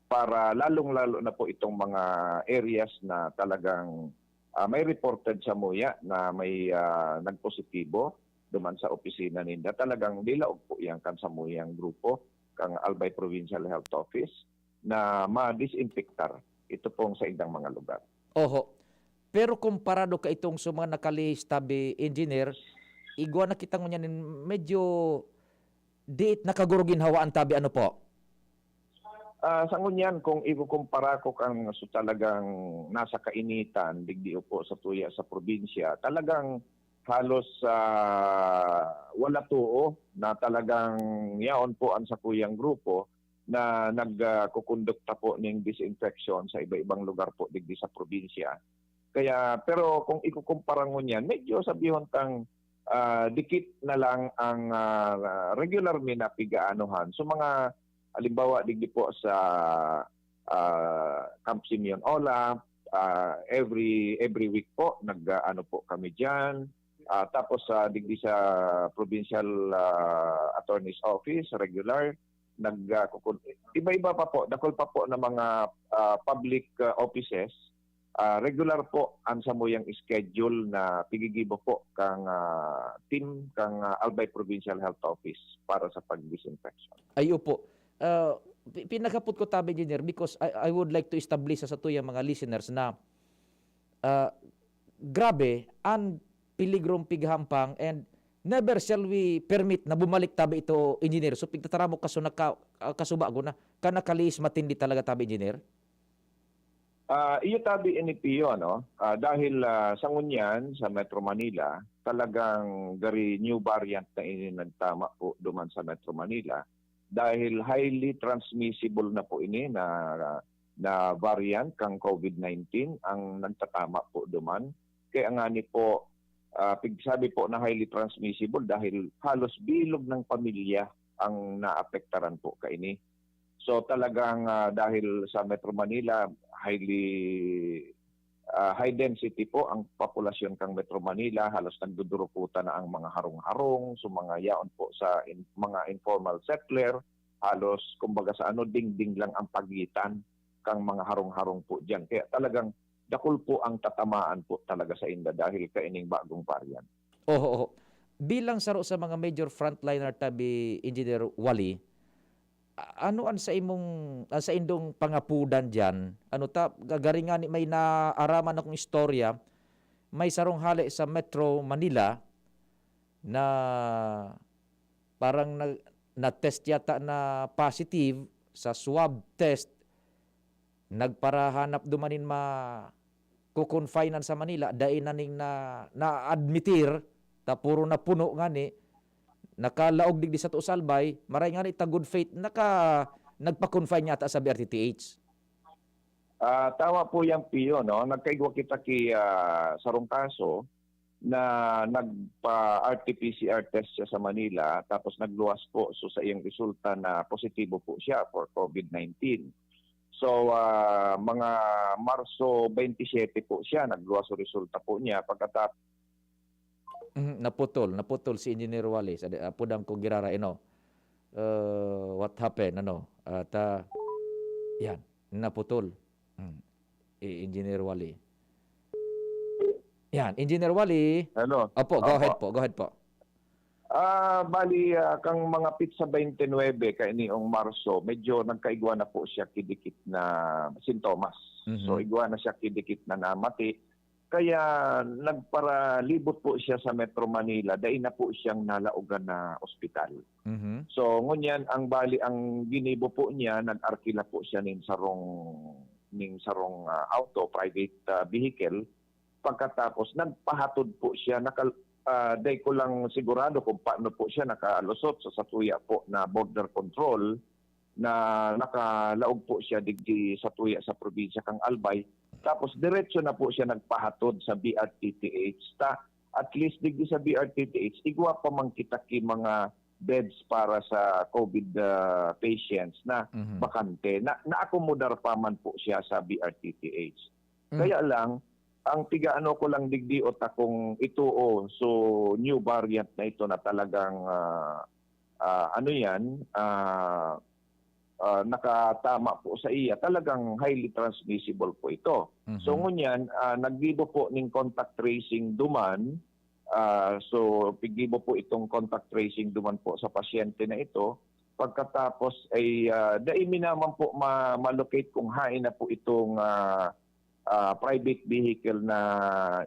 para lalong-lalo na po itong mga areas na talagang, ah, may reported samuya na may, ah, nagpositibo duman sa opisina ninda. Talagang dilaog po yan kan samuyang grupo. kang Albay Provincial Health Office na ma-disinfectar ito pong saindang mga lugar. Oho. Pero komparado ka itong sa mga nakalihis tabi, engineer, igwa na kita ngunyan medyo diit na kaguruginhawaan tabi, ano po? Ah, sa ngunyan, kung ikukumpara ko kang so talagang nasa kainitan, digdi po sa tuya sa probinsya, talagang halos ah, wala tuo na talagang yaon po ang sakuyang grupo na nagkukondukta po ning disinfection sa iba-ibang lugar po digdi sa probinsya. Kaya, pero kung ikukumpara ngunyan, medyo sabihon tang ah, dikit na lang ang ah, regular mi na pig-aanuhan. So mga halimbawa digdi po sa ah, Camp Simeon Ola, ah, every every week po nag ah, ano po kami diyan. Ah, tapos sa digdi sa Provincial ah, Attorney's Office, regular, nag ah, kukun- iba-iba pa po, dakul pa po na mga ah, public ah, offices, ah, regular po ang samuyang schedule na pigigibo po kang ah, team kang ah, Albay Provincial Health Office para sa pag-disinfection. Ay, opo. Ah, pi- pinaghapot ko tabi, engineer, because I, I would like to establish sa satuyang mga listeners na ah, grabe ang peligrong pighampang, and never shall we permit na bumalik tabi ito, engineer. So pigtataramo ka so naka, ah, kasubago na ka nakalihis matindi talaga tabi, engineer. Ah, iyo tabi ini Pio, no? Ah, dahil ah, sa ngunyan sa Metro Manila, talagang gari new variant na ini nagtama po duman sa Metro Manila dahil highly transmissible na po ini na na variant kang COVID nineteen ang nagtatama po duman. Kaya ngani po, ah, pigsabi po na highly transmissible dahil halos bilog ng pamilya ang naapektaran po kaini. So talagang ah, dahil sa Metro Manila, highly ah, high density po ang populasyon kang Metro Manila, halos nagdudurukutan na ang mga harong-harong, so mga yaon po sa in- mga informal settler, halos kumbaga sa ano, dingding lang ang pagitan kang mga harong-harong po diyan. Kaya talagang dakul po ang tatamaan po talaga sa inda dahil kaining bagong variant. Oho, oho. Bilang saro sa mga major frontliner tabi, Engineer Wally, a- ano an sa imong an sa indong pangapudan diyan? Ano ta gagaring ngani may naaraman akong istorya, may sarong hale sa Metro Manila na parang na, na-test yata na positive sa swab test, nagparahanap duman nin ma kukonfinan sa Manila, dai na ning na, na-admitir, ta puro na puno ngani, nakalaog digdi sa Tusalbay, maray ngani ta good faith, naka, nagpa-confine yata sa B R T T H. Ah, tama po yan, Pio, no? Nagkaigwa kita ki ah, sarong kaso na nagpa-R T P C R test siya sa Manila, tapos nagluwas po. So sa iyang resulta na positibo po siya for COVID nineteen. So ah, mga Marso twenty-seven po siya, nagluwas ang resulta po niya. Pagkatapos Mhm, naputol, naputol si Engineer Wally. Sa di- apod ang kong girara, ino. Uh, what happened? Ano? At ah, yan, naputol. Mm. I- Engineer Wally. Yan, Engineer Wally. Hello. Opo, go ahead po, go ahead po. Ah, bali, ah, kang mga pitsa twenty-nine kainihong Marso, medyo nagkaigwa na po siya kidikit na sintomas. Mhm. So, igwa na siya kidikit na namati. Kaya nagparalibot po siya sa Metro Manila, dai na po siyang nalaogan na ospital. Mhm. So, ngunyan, ang bali, ang ginibo po niya, nag-arkila po siya ning sarong, ning sarong ah, auto, private ah, vehicle. Pagkatapos, nagpahatod po siya. Nakal, ah, dai ko lang sigurado kung paano po siya nakalusot sa satuya po na border control na nakalaog po siya digdi sa tuya sa probinsya kang Albay. Tapos diretso na po siya nagpahatod sa B R T T H. Ta, at least digdi sa B R T T H, igwa pa man kita ki mga beds para sa COVID ah, patients na Mhm. bakante. Na, naakomodar pa man po siya sa B R T T H. Mm. Kaya lang, ang pigaano ko lang digdi o takong ituo, so new variant na ito na talagang ah, ah, ano yan, ah, ah, nakatama po sa iya, talagang highly transmissible po ito. Mhm. So ngunyan, ah, naggibo po ning contact tracing duman. Ah, so piggibo po itong contact tracing duman po sa pasyente na ito. Pagkatapos ay, ah, dai mi naman po ma-, ma-locate kung hain na po itong, ah, ah, private vehicle na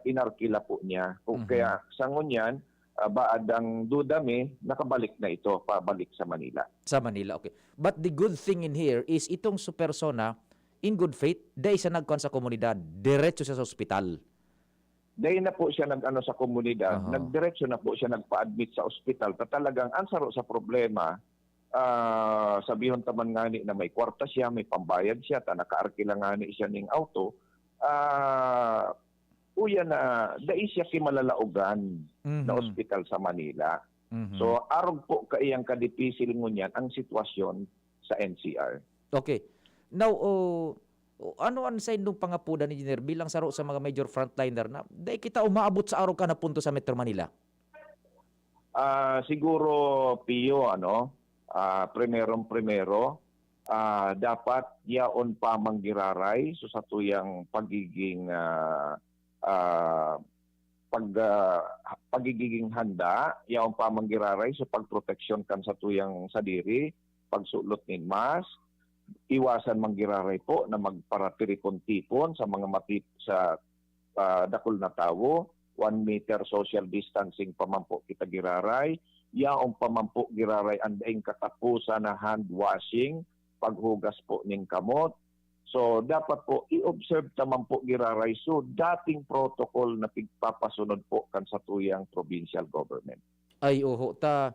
inarkila po niya. Kung Mhm. kaya sa ngunyan, ah, baad ang duda mi, nakabalik na ito, pabalik sa Manila. Sa Manila, okay. But the good thing in here is itong su persona, in good faith, dai siya nagkuhan sa komunidad, diretso siya sa ospital. Dai na po siya nag-ano sa komunidad, Aha. nagdiretso na po siya nagpa-admit sa ospital. Ta talagang ang saro sa problema, ah, sabihon ta man ngani na may kwarta siya, may pambayad siya, ta nakaarkila ngani siya ning auto, ah, uya na dai siya kimalalaogan na Mhm. ospital sa Manila. Mhm. So, arog po kaiyang kadipisil ngunyan ang sitwasyon sa N C R. Okay. Now, oh, oh, ano ang sa indong pangapudan, Engineer, bilang saro sa mga major frontliner na dai kita umaabot sa arog ka na punto sa Metro Manila? Ah, siguro, Pio, ano, ah, primerong-primero, ah, dapat yaon pa manggiraray so satuyang pagiging, ah, ah, pag, ah, pagigiging handa, yaon pa manggiraray so pagproteksyon kan satuyang sadiri, pagsulot nin mask, iwasan manggiraray po na magparatiripon-tipon sa mga matip-, sa, ah, dakul na tawo, one meter social distancing pa man po kita giraray, yaon pa man po giraray ang daing katapusan na hand washing, paghugas po nin kamot. So, dapat po i-observe ta man po giraray so dating protocol na pigpapasunod po kan satuyang provincial government. Ay, oho. Ta,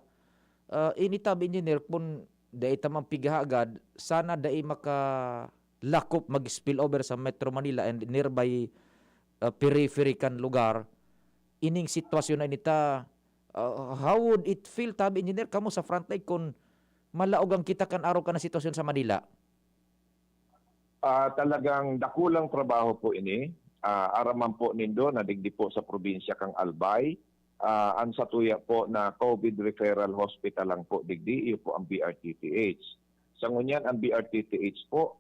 ah, ini tabi, Engineer, kun dai ta man pighahagad, sana dai makalakop, mag-spill over sa Metro Manila and nearby, ah, periphery kan lugar. Ining sitwasyon na ini ta, ah, how would it feel, tabi, Engineer, kamo sa frontline kun malaog ang kita kan arog ka na sitwasyon sa Manila? Ah, talagang dakulang trabaho po ini. Ah, aram man po nindo na digdi po sa probinsya kan Albay, ah, an satuya po na COVID referral hospital lang po digdi, iyo po ang B R T T H. Sa ngunyan, ang B R T T H po,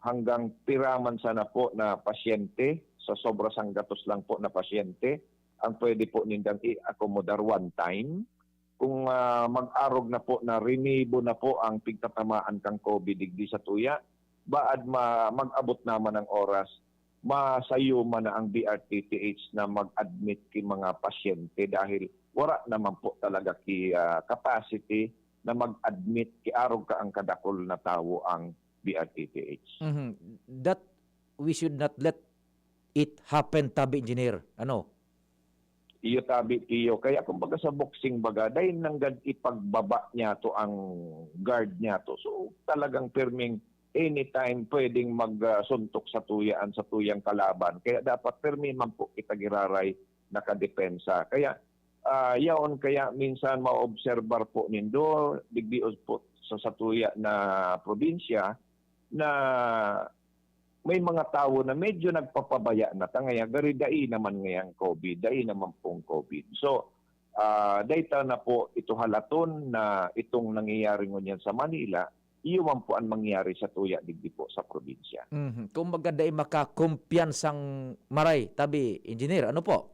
hanggang pira man sana po na pasyente, sa sobra sanggatos lang po na pasyente, ang pwede po nindang i-akomodar one time. Kung, ah, mag-arog na po na rinibo na po ang pigtatamaan kan COVID digdi satuya, baad ma-, mag-abot naman ang oras, masayuman na ang B R T T H na mag-admit ki mga pasyente dahil wara naman po talaga ki, ah, capacity na mag-admit ki arog ka ang kadakul na tawo ang B R T T H. Mhm. That we should not let it happen, tabi, Engineer. Ano? Iyo tabi, Pio. Kaya kumbaga sa boxing baga, dai nanggad ipagbaba niyato ang guard niyato. So, talagang pirming anytime pwedeng mag, ah, suntok satuya an satuyang kalaban. Kaya dapat pirmi man po kita giraray nakadepensa. Kaya, ah, yaon kaya minsan maobserbar po nindo, digdi po sa satuya na probinsya, na may mga tawo na medyo nagpapabaya na ta ngaya, gari dai naman ngayang COVID, dai naman pong COVID. So, ah, dai ta na po ito halaton na itong nangyayari ngunyan sa Manila, iyo man po ang mangyayari satuya digdi po sa probinsya. Mhm. Kumbaga, dai makakumpiyansang maray, tabi, Engineer. Ano po?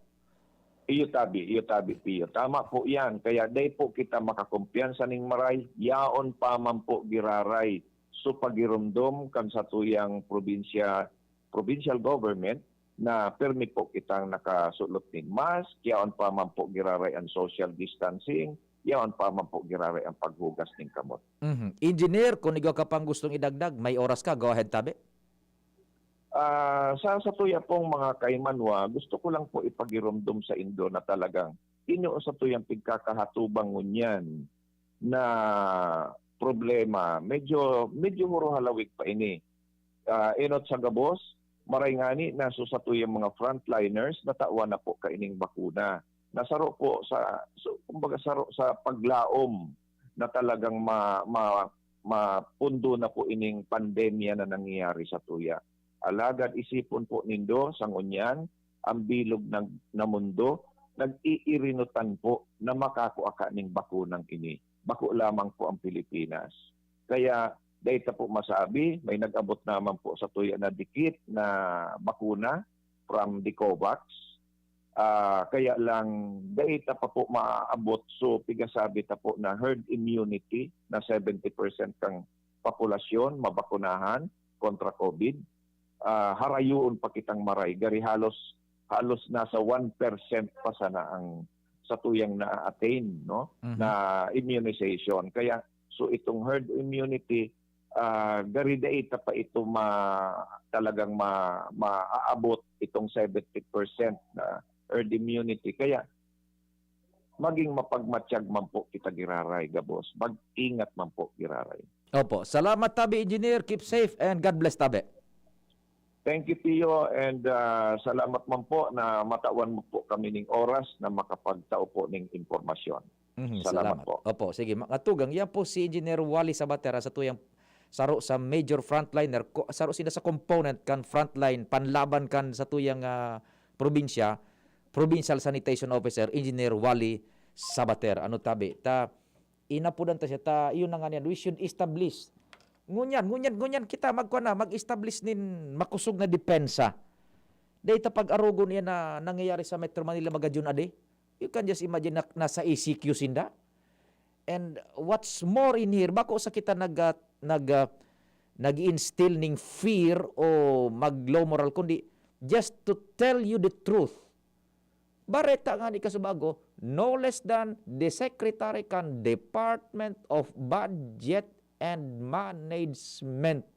Iyo tabi, iyo tabi, Pio. Tama po yan. Kaya dai po kita makakumpiyansa ning maray, yaon pa man po giraray. So, pagiromdom kan satuyang probinsya, provincial government na permi po kitang nakasulot nin mask, yaon pa man po giraray ang social distancing, yaon pa man po giraray ang paghugas nin kamot. Mhm. Engineer, kung igwa ka pang gustong idagdag, may oras ka, go ahead, tabi. Ah, sa, sa tuya pong mga kaimanwa, gusto ko lang po ipagiromdom sa indo na talagang inyo sa tuyang pigkakahatubang ngunyan na problema, medyo, medyo huro halawig pa ini. Ah, enot sa gabos, maray ngani na so sa tuyang mga frontliners, natawan na po kaining bakuna. Nasaro po sa, so, kumbaga, saro sa paglaom na talagang ma-, ma-, mapundo na po ining pandemya na nangyayari sa tuya. Alagad isipon po nindo, sa ngunyan, ang bilog ng, na mundo, nag-iirinutan po na makakua ka ning bakunang ini. Bako lamang po ang Pilipinas. Kaya, dai ta po masabi, may nag-abot naman po sa tuya na dikit na bakuna from the COVAX. Ah, kaya lang, dai ta pa po maaabot. So, pigasabi ta po na herd immunity na seventy percent kang populasyon mabakunahan kontra COVID. Ah, harayoon pa kitang maray. Gari halos, halos nasa one percent pa sana ang satuyang na-attain, no, Mhm. na immunization. Kaya, so itong herd immunity, ah, gari dai ta pa ito ma-, talagang ma-, maaabot itong seventy percent na herd immunity. Kaya, maging mapagmatyag man po kita giraray, gabos. Mag-ingat man po giraray. Opo. Salamat, tabi, Engineer. Keep safe and God bless, tabi. Thank you, Pio, and, ah, salamat man po na matawan mo po kami ning oras na makapagtao po ning impormasyon. Mhm, Salamat salamat. po. Opo, sige. Mga tugang, yan po si Engineer Wally Sabater, ah, sa tuyang saro sa major frontliner, ko-, saro sila sa component kan frontline, panlaban kan sa tuyang, ah, probinsya, Provincial Sanitation Officer, Engineer Wally Sabater. Ano, tabi? Ta, inapodan ta siya, ta, yun na nga niyan, we should establish. Ngunyan, ngunyan, ngunyan kita magkuha na, mag-establish nin makusog na depensa. Dahil ta pag-arogon yan na nangyayari sa Metro Manila, mga June adi. You can just imagine na nasa E C Q sinda. And what's more in here, bako sa kita nag, ah, nag, ah, nag-instill ning fear o mag-low moral, kundi just to tell you the truth. Bareta nga ni kasubago, no less than the Secretary kan Department of Budget and Management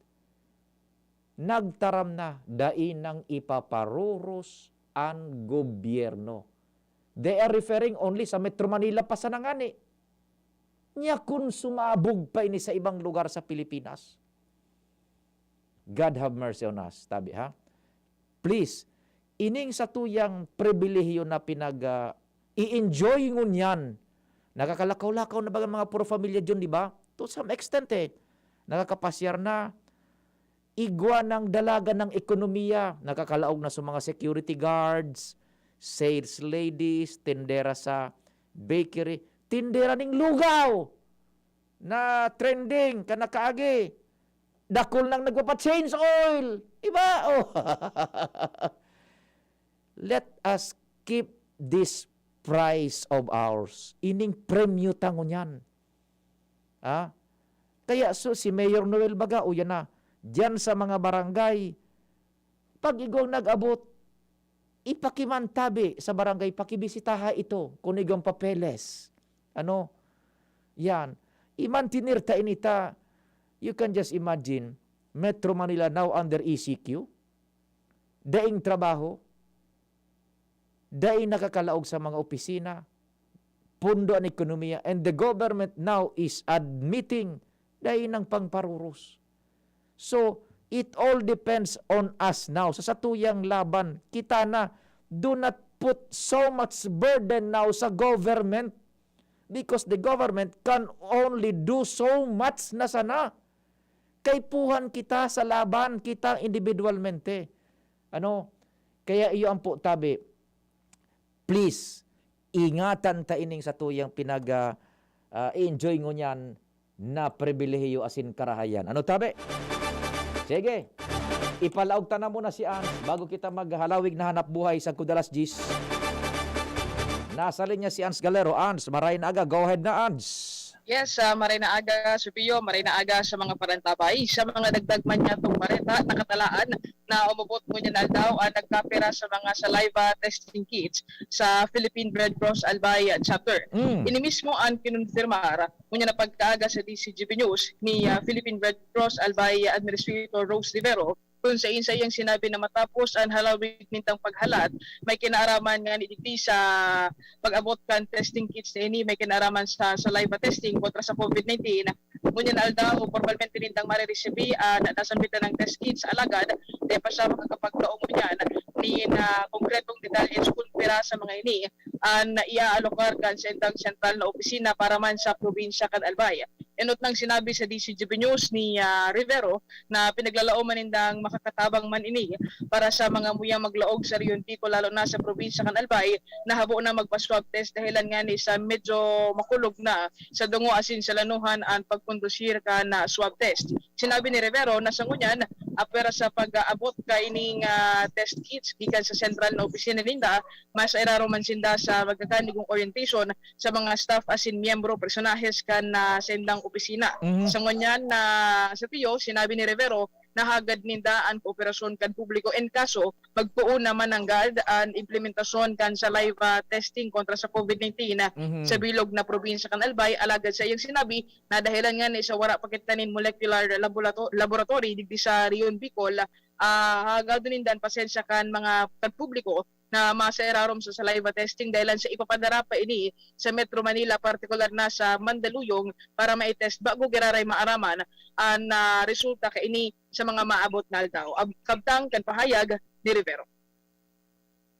nagtaram na dai nang ipaparuros an gobyerno. They are referring only sa Metro Manila pa sana ngani. Nya kun sumabog pa ini sa ibang lugar sa Pilipinas, God have mercy on us, tabi ha. Please, ining satuyang pribilehiyo na pinag, ah, i-enjoy ngunyan. Nakakalakaw-lakaw na baga mga puro familya dyan, di ba? To some extent eh. Nakakapasyar na, igwa ng dalaga ng ekonomiya, nakakalaog na sa mga security guards, sales ladies, tindera sa bakery, tindera ning lugaw na trending, kan nakaagi, dakul nang nagpapa-change oil. Iba, oh. Let us keep this prize of ours. Ining premyo ta ngunyan. Ha? Kaya so, si Mayor Noel baga, o yan na, diyan sa mga barangay, pag igwang nag-abot, ipakimantabi sa barangay, pakibisitaha ito, kung igwang papeles. Ano? Yan. Imantinir ta inita, you can just imagine, Metro Manila now under E C Q, daing trabaho, daing nakakalaog sa mga opisina, pundo an ekonomiya, and the government now is admitting daing nang pangparuros. So, it all depends on us now. Sa satuyang laban, kita na, do not put so much burden now sa government because the government can only do so much na sana. Kaipuhan kita sa laban, kita individualmente. Ano? Kaya iyo ang po tabi. Please, ingatan ta ining satuyang pinag, ah, ah, enjoy ngunyan na pribilehiyo asin karahayan. Ano tabi? Sige. Ipalaog ta na muna si Ans bago kita maghalawig na hanap buhay sa Kudalas Jis. Nasa linya si Ans Galero. Ans, maray na aga. Go ahead na, Ans. Yes, ah, maray na aga, Sir Pio, maray na aga sa mga parantabay. Sa mga dagdag man niyatong bareta, nakatalaan na umabot ngunyan aldaw ang nagkapira sa mga saliva testing kits sa Philippine Red Cross Albay Chapter. Mm. Ini mismo ang kinumpirmar ngunyan na pagkaaga sa D C G B News ni, ah, Philippine Red Cross Albay Administrator Rose Rivero, kun sa saiyang sinabi na matapos ang halawig nindang paghalat, may kinaaraman nga ni digdi sa pag-abot kan testing kits na ini, may kinaaraman sa saliva testing kontra sa COVID nineteen. Ngunyan aldaw, formalmente nindang mariresibi an nasambitan na test kits, alagad di pa siya makakapagtao ngunyan nin, ah, konkretong detalye sa kun pira sa mga ini an iaalogar kan sa indang sentral na opisina para man sa probinsya kan Albay. Enot nang sinabi sa D C G B News ni, ah, Rivero na pinaglalaoman nindang makakatabang man ini para sa mga muyang maglaog sa rehiyon Bicol, lalo na sa probinsya kan Albay, na habo na magpa-swab test dahilan ngani sa medyo makulog na sa dungo asin sa lanuhan an pagkondusir kan, ah, swab test. Sinabi ni Rivero na sa ngunyan, apwera sa pag-aabot kaining, ah, test kits gikan sa sentral na opisina ninda, mas iraruman sinda sa magkakanigong orientation sa mga staff asin miyembro, personahes kan, ah, saindang opisina. Mhm. Sa ngunyan na, Sir Pio, sinabi ni Rivero na hagad ninda an kooperasyon kan publiko in kaso magpoon na mananggad an implementasyon kan saliva testing kontra sa COVID nineteen Mhm. sa bilog na probinsya kan Albay. Alagad sa iyang sinabi na dahelan ngani sa wara pa kita nin molecular laborato-, laboratory digdi sa Rehiyon Bicol, ah, hagadon ninda an pasensya kan mga, kan publiko na masairarom sa saliva testing dahelan sa ipapadara pa ini sa Metro Manila, partikular na sa Mandaluyong, para mai-test bago giraray maaraman an, ah, resulta kaini sa mga maabot na aldaw. Ab-, kabtang kan pahayag ni Rivero.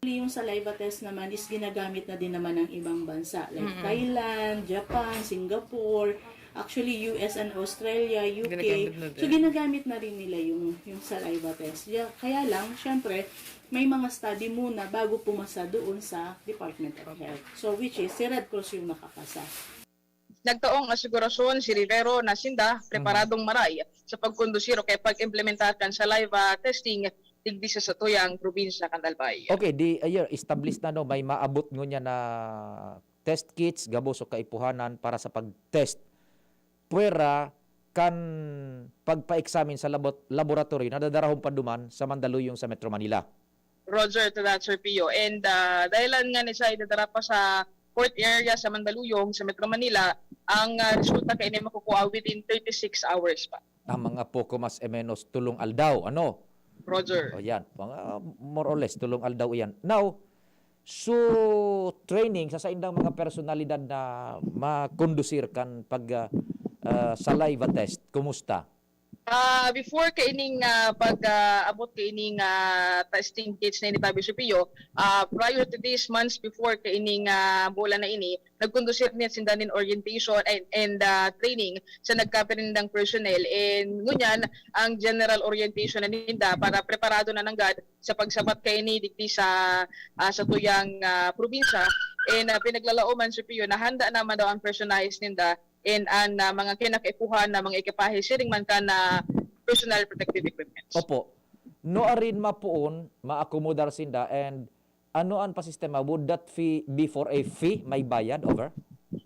Yung saliva test naman is ginagamit na din naman ng ibang bansa like Mm-mm. Thailand, Japan, Singapore, actually U S and Australia, U K. Ginagamit na So din. ginagamit na rin nila yung yung saliva test. Yeah, kaya lang syempre may mga study muna bago pumasa doon sa Department of Health. So which is si Red Cross yung nakapasa. Nagtaong asigurasyon si Rivero na sinda preparadong maray sa pagkondusir o kay pag-implementar kan saliva testing digdi sa satuyang probinsya kan Albay. Okay, di ayer established na no, may maabot ngunyan na test kits gabos o kaipuhanan para sa pag-test. Pwera kan pagpa-examine sa labot, laboratory na dadarahon pa duman sa Mandaluyong sa Metro Manila. Roger to that, Sir Pio. And uh, dahilan nga ni sa idadara pa sa court area sa Mandaluyong, sa Metro Manila, ang uh, resulta kaini makukuha within thirty-six hours pa. Ang mga poko mas e menos tulong aldaw, ano? Roger. O yan, mga more or less tulong aldaw iyan. Now, so training sa saindang mga personalidad na makondusir kan pag ah, ah, saliva test, kumusta? Ah, before kaining ah, pag ah, abot kaining ah, testing kits na ini, Tabi Sir Pio, ah, prior to this, months before kaining ah, bulan na ini, nagkondusir niya sinda nin orientation and, and ah, training sa nagkapirindang personnel. And ngunyan, ang general orientation na ninda para preparado na nanggad sa pagsabat kaini digdi sa ah, sa tuyang ah, probinsya. And ah, pinaglalaoman, Sir Pio, na handa naman daw ang personahes ninda and an ah, mga kinakaipuhan na mga ekipahe siring man kan ah, personal protective equipments. Opo. No arin mapoon, maakomodar sinda, and ano an pasistema? Would that fee be for a fee? May bayad over?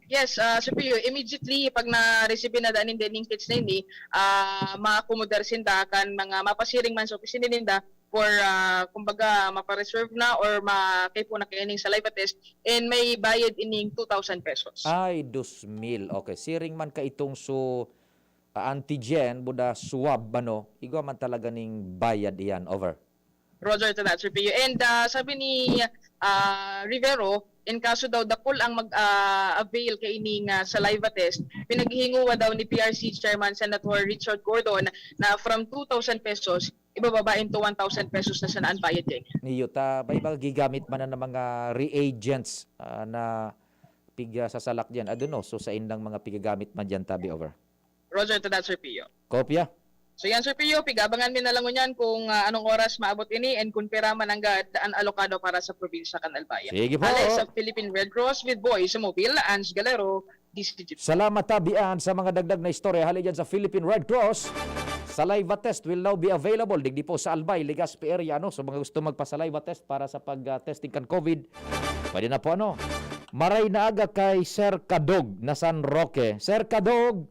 Yes, uh, Sir Pio, immediately pag na-receive na daan ninda ning kits na ini, uh, maakomodar sinda kan mga mapasiring man sa opisina ninda for, uh, kumbaga, mapareserve na or makaipo na kaining saliva test, and may bayad ining two thousand pesos. Ay, dos mil. Okay, siring man kaitong so ah, antigen, buda swab, ano, igwa man talaga ning bayad iyan. Over. Roger to that, Sir Pio. And ah, sabi ni ah, Rivero, in kaso daw dakul ang mag-avail kaining ah, saliva test, pinaghihinguwa daw ni P R C Chairman Senator Richard Gordon na from two thousand pesos, ibababa into one thousand pesos na sana an bayad kaini. Niyo ta, may mga gigamit man na mga reagents ah, na piga sasalak diyan. I don't know. So, sa indang mga pigagamit man diyan, Tabi, over. Roger to that, Sir Pio. Kopya? So yan, Sir Pio, pigabangan mi na lang ngunyan kung ah, anong oras maabot ini and kung pira man nanggad an alokado para sa probinsya kan Albay. Sige po. Alex sa Philippine Red Cross with Boy sa Mobile, Ans Galero, D C G. Salamat, Tabi Ann, sa mga dagdag na istorya hali dyan sa Philippine Red Cross. Saliva test will now be available digdi po sa Albay, Legazpi area, no? So, mga gusto magpa-saliva test para sa pag-testing kan COVID, pwede na po, ano? Maray na aga kay Sir Kadog na San Roque. Sir Kadog,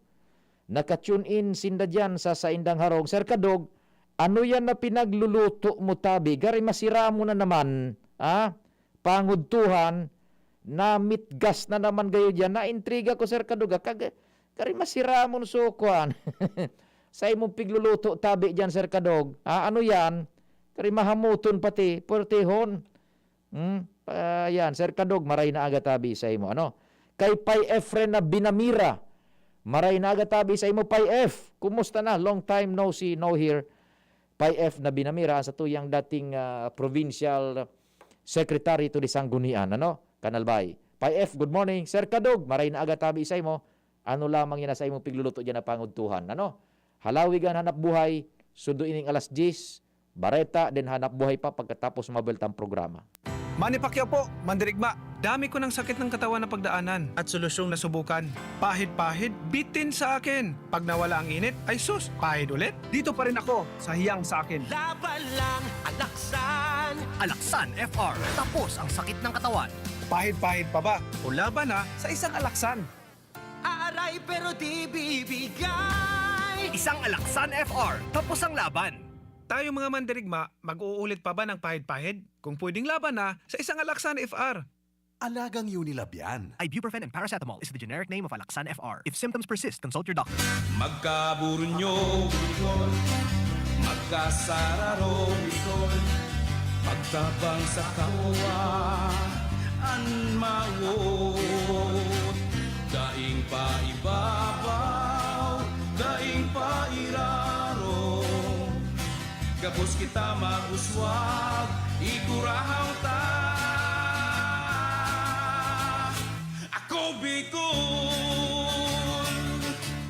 naka-tune in sinda dyan sa saindang harong. Sir Kadog, ano yan na pinagluluto mo, tabi? Gari masira mo na naman, ha? Pangudtuhan, namitgas na naman gayo dyan. Naintriga ko, Sir Kadog, ha? Kag-, gari masira mo so kuan. Sa imong pigluluto, tabi dyan, Sir Kadog. Ha? Ano yan? Gari mahamuton pati, pwertehon. Hmm? Pa, yan, Sir Kadog, maray na aga tabi sa imo. Ano? Kay Pay Efren na Binamira, maray na aga tabi sa imo, Pay F. Kumusta na? Long time no see, no hear. Pay F na Binamira, ang sa tuyang dating ah, provincial secretary to the Sanggunian, ano? Kanalbay. Pay F, good morning. Sir Kadog, maray na aga tabi sa imo. Ano lamang yan sa imong pigluluto dyan na pangudtuhan, ano? Halawigan hanap buhay, sundo ining alas diyes, bareta, then hanap buhay pa pagkatapos mabelta ang programa. Manny Pacquiao po, mandirigma. Dami ko ng sakit ng katawan na pagdaanan at solusyong nasubukan. Pahid-pahid, bitin sa akin. Pag nawala ang init, ay sus, pahid ulit. Dito pa rin ako sa hiyang sa akin. Laban lang, Alaksan. Alaksan F R. Tapos ang sakit ng katawan. Pahid-pahid pa ba? O laban na sa isang Alaksan. Aray pero di bibigay. Isang Alaksan F R. Tapos ang laban. Tayo mga mandirigma, mag-uulit pa ba ng pahid-pahid? Kung pwedeng laban na sa isang Alaksan F R. Alagang Unilab yan. Ibuprofen and paracetamol is the generic name of Alaxan F R. If symptoms persist, consult your doctor. Magkaburunyo, magkasararo, magtabang sa kapwa, an mawot. Daing pa ibabaw, daing pa iraro. Gabos kita mag-uswag, igurahang ta. Ako Bicol!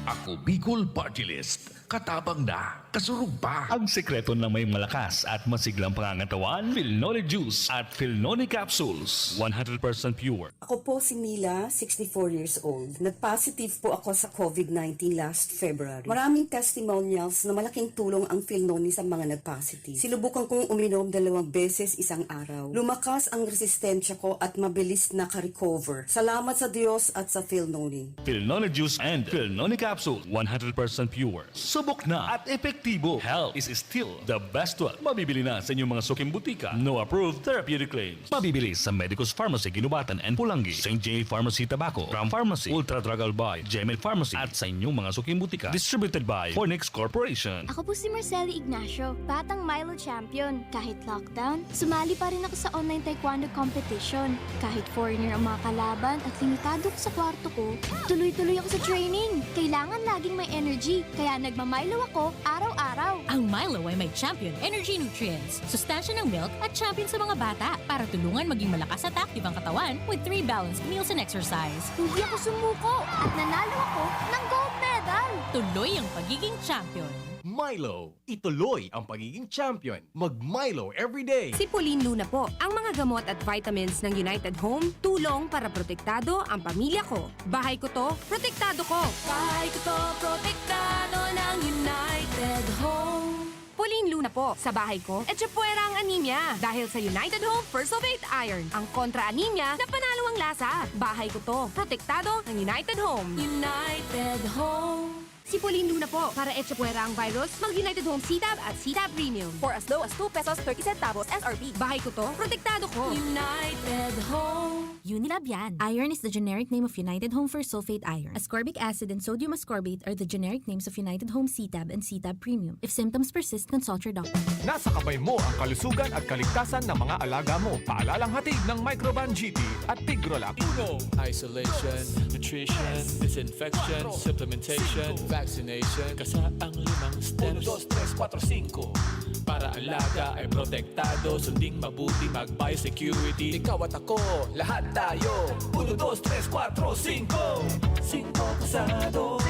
Ako Bicol Party List. Katabang na, kasurog pa. Ang sekreto na may malakas at masiglang pangangatawan, Filnoni Juice at Filnoni Capsules. One hundred percent pure. Ako po si Mila, sixty-four years old. Nag-positive po ako sa COVID nineteen last February. Maraming testimonials na malaking tulong ang Filnoni sa mga nag-positive. Sinubukan kong uminom dalawang beses isang araw. Lumakas ang resistensya ko at mabilis naka-recover. Salamat sa Diyos at sa Filnoni. Filnoni Juice and Filnoni Capsule, one hundred percent pure. Subok na at epektibo. Health is still the best wealth. Mabibili na sa inyong mga suking butika. No approved therapeutic claims. Mabibili sa Medicus Pharmacy, Guinobatan and Pulangi, Saint J Pharmacy Tabaco, Ram Pharmacy, Ultra Drug Albay, Gmail Pharmacy, at sa inyong mga suking butika. Distributed by Fornix Corporation. Ako po si Marceli Ignacio, batang Milo champion. Kahit lockdown, sumali pa rin ako sa online taekwondo competition. Kahit foreigner ang mga kalaban at limitado ko sa kwarto ko, tuloy-tuloy ako sa training. Kailangan laging may energy, kaya nagma-Milo ako araw-araw. Ang Milo ay may champion energy nutrients, sustansya ng milk at champion sa mga bata para tulungan maging malakas at active ang katawan with three balanced meals and exercise. Hindi ako sumuko at nanalo ako ng gold medal. Tuloy ang pagiging champion. Milo, ituloy ang pagiging champion. Mag Milo everyday. Si Pauline Luna po. Ang mga gamot at vitamins ng United Home, tulong para protektado ang pamilya ko. Bahay ko to, protektado ko. Bahay ko to, protektado ng United Home. Pauline Luna po, sa bahay ko, etchepuera ang anemia. Dahil sa United Home First of Eight Iron, ang kontra anemia na panalo ang lasa. Bahay ko to, protektado ng United Home. United Home. Si Pauline Luna po, para etchepuera ang virus, mag United Home C-Tab at C-Tab Premium. For as low as two pesos thirty centavos S R P. Bahay ko to, protektado ko. United Home. Unilab yan. Iron is the generic name of United Home First Sulfate Iron. Ascorbic acid and sodium ascorbate are the generic names of United Home C-Tab and C-Tab Premium. If symptoms persist, consult your doctor. Nasa kamay mo ang kalusugan at kaligtasan ng mga alaga mo. Paalalang hatid ng Microban G T at Tigrolac. Uno, isolation, nutrition, disinfection, supplementation, vaccination. Kasa ang limang steps. Uno, dos, tres, kuwatro, singko. Para alaga ay protektado, sunding mabuti, mag-biosecurity. Ikaw at ako, lahat tayo. Uno, dos, tres, kuwatro, singko. Singko kasado.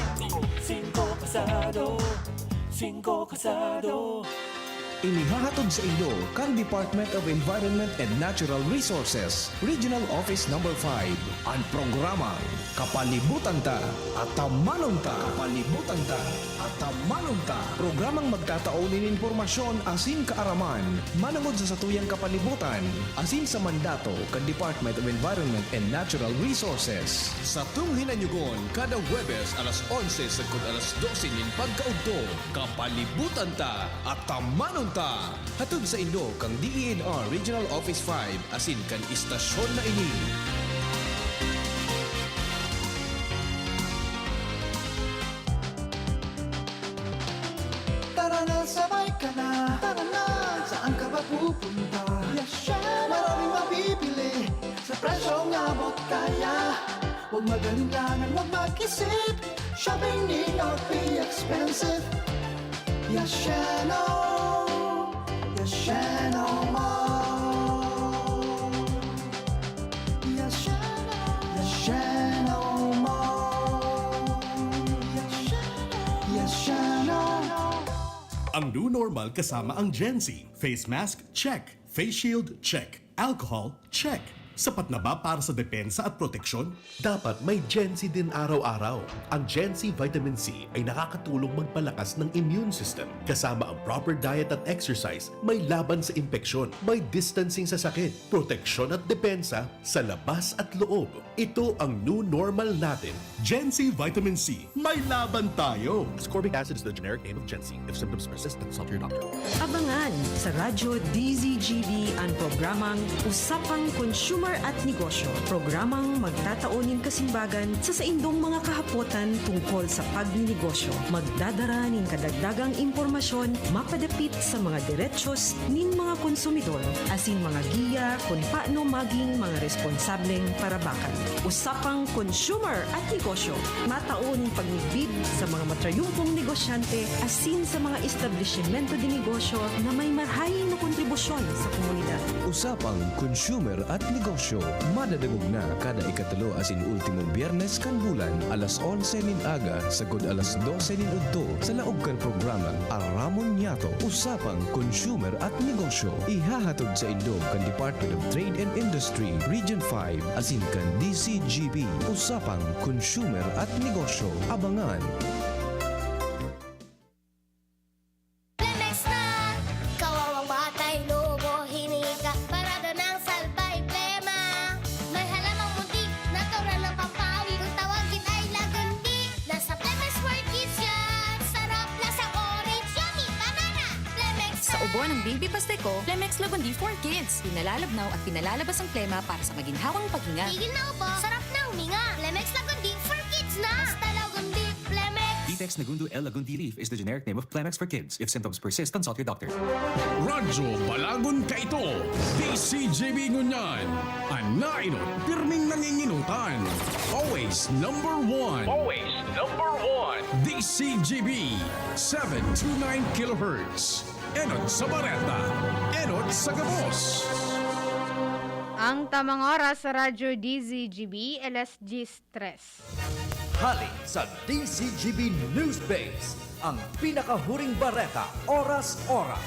Singko kasado. Singko kasado. Inihahatod sa inyo kan Department of Environment and Natural Resources, Regional Office Number five, an programang Kapalibutan Ta, Atamanon Ta. Kapalibutan Ta, Atamanon Ta. Programang magtatao nin impormasyon asin kaaraman manongod sa satuyang kapalibutan asin sa mandato kan Department of Environment and Natural Resources. Satong hinanyugon kada Huwebes alas onse sagkod alas dose nin pagkaudto. Kapalibutan Ta, Atamanon Ta! Hatod saindo kan D E N R Regional Office five asin kan istasyon na ini. Tara na, sabay ka na. Tara na, saan ka ba pupunta? Yasheno! Maraming mabibili sa presyong abot kaya. Huwag mag-alinlangan, huwag mag-isip. Shopping need not be expensive. Yasheno! Yasheno Mall! Yasheno! Yasheno Mall! Yasheno! Yasheno! Ang new normal kasama ang Gen Z. Face mask, check. Face shield, check. Alcohol, check. Sapat na ba para sa depensa at proteksyon? Dapat may Gen C din araw-araw. Ang Gen C Vitamin C ay nakakatulong magpalakas ng immune system, kasama ang proper diet at exercise, may laban sa impeksyon, may distancing sa sakit, proteksyon at depensa sa labas at loob. Ito ang new normal natin. Gen C Vitamin C, may laban tayo! Ascorbic acid is the generic name of Gen C. If symptoms persist, consult your doctor. Abangan sa Radyo D Z G B an programang Usapang Consumer at Negosyo. Programang magtatao nin kasimbagan sa saindong mga kahapotan tungkol sa pagninegosyo. Magdadara nin kadagdagang impormasyon mapadapit sa mga derechos nin mga konsumidor asin mga giya kun paano maging mga responsableng parabakan. Usapang Consumer at Negosyo. Matao nin pagmidbid sa mga matrayumpong negosyante asin sa mga establisimento de negosyo na may marahay na kontribusyon sa komunidad. Usapang Consumer at Negosyo. Madadangog na kada ikatulo asin ultimong Biyernes kan bulan, alas onse nin aga sagod alas dose nin udto, sa laog kan programang Aramon Niyato, Usapang Consumer at Negosyo. Ihahatod saindo kan Department of Trade and Industry, Region five, asin kan D C G B, Usapang Consumer at Negosyo. Abangan! Plemex na! Kawawang batay, lobo, hinika, parada ng salbay, plema. May halamang munti, natural ng pampawi. Kung tawagin ay lagundi, nasa Plemex for Kids yan. Sarap, lasang orange, yummy, banana. Plemex Sa ubo ng baby Pasteco, Plemex Lagundi for Kids. Pinalalabnaw at pinalalabas ang plema para sa maginhawang paghinga. Tigil na ubo, sarap na huminga. Plemex Lagundi for Kids na! Basta Lagundi, Plemex! Ditex Negundo L. Lagundi leaf is the generic name of Plemex for kids. If symptoms persist, consult your doctor. Radyo Balagon kaito, D C G B ngunyan, an naenot, pirming nanginginutan. Always number one. Always number one. D C G B, seven two nine kilohertz. Enot sa bareta, enot sa gabos. Ang tamang oras sa Radyo D Z G B, alas diyes tres. Hali sa D Z G B Newsbase, ang pinakahuring bareta, oras-oras.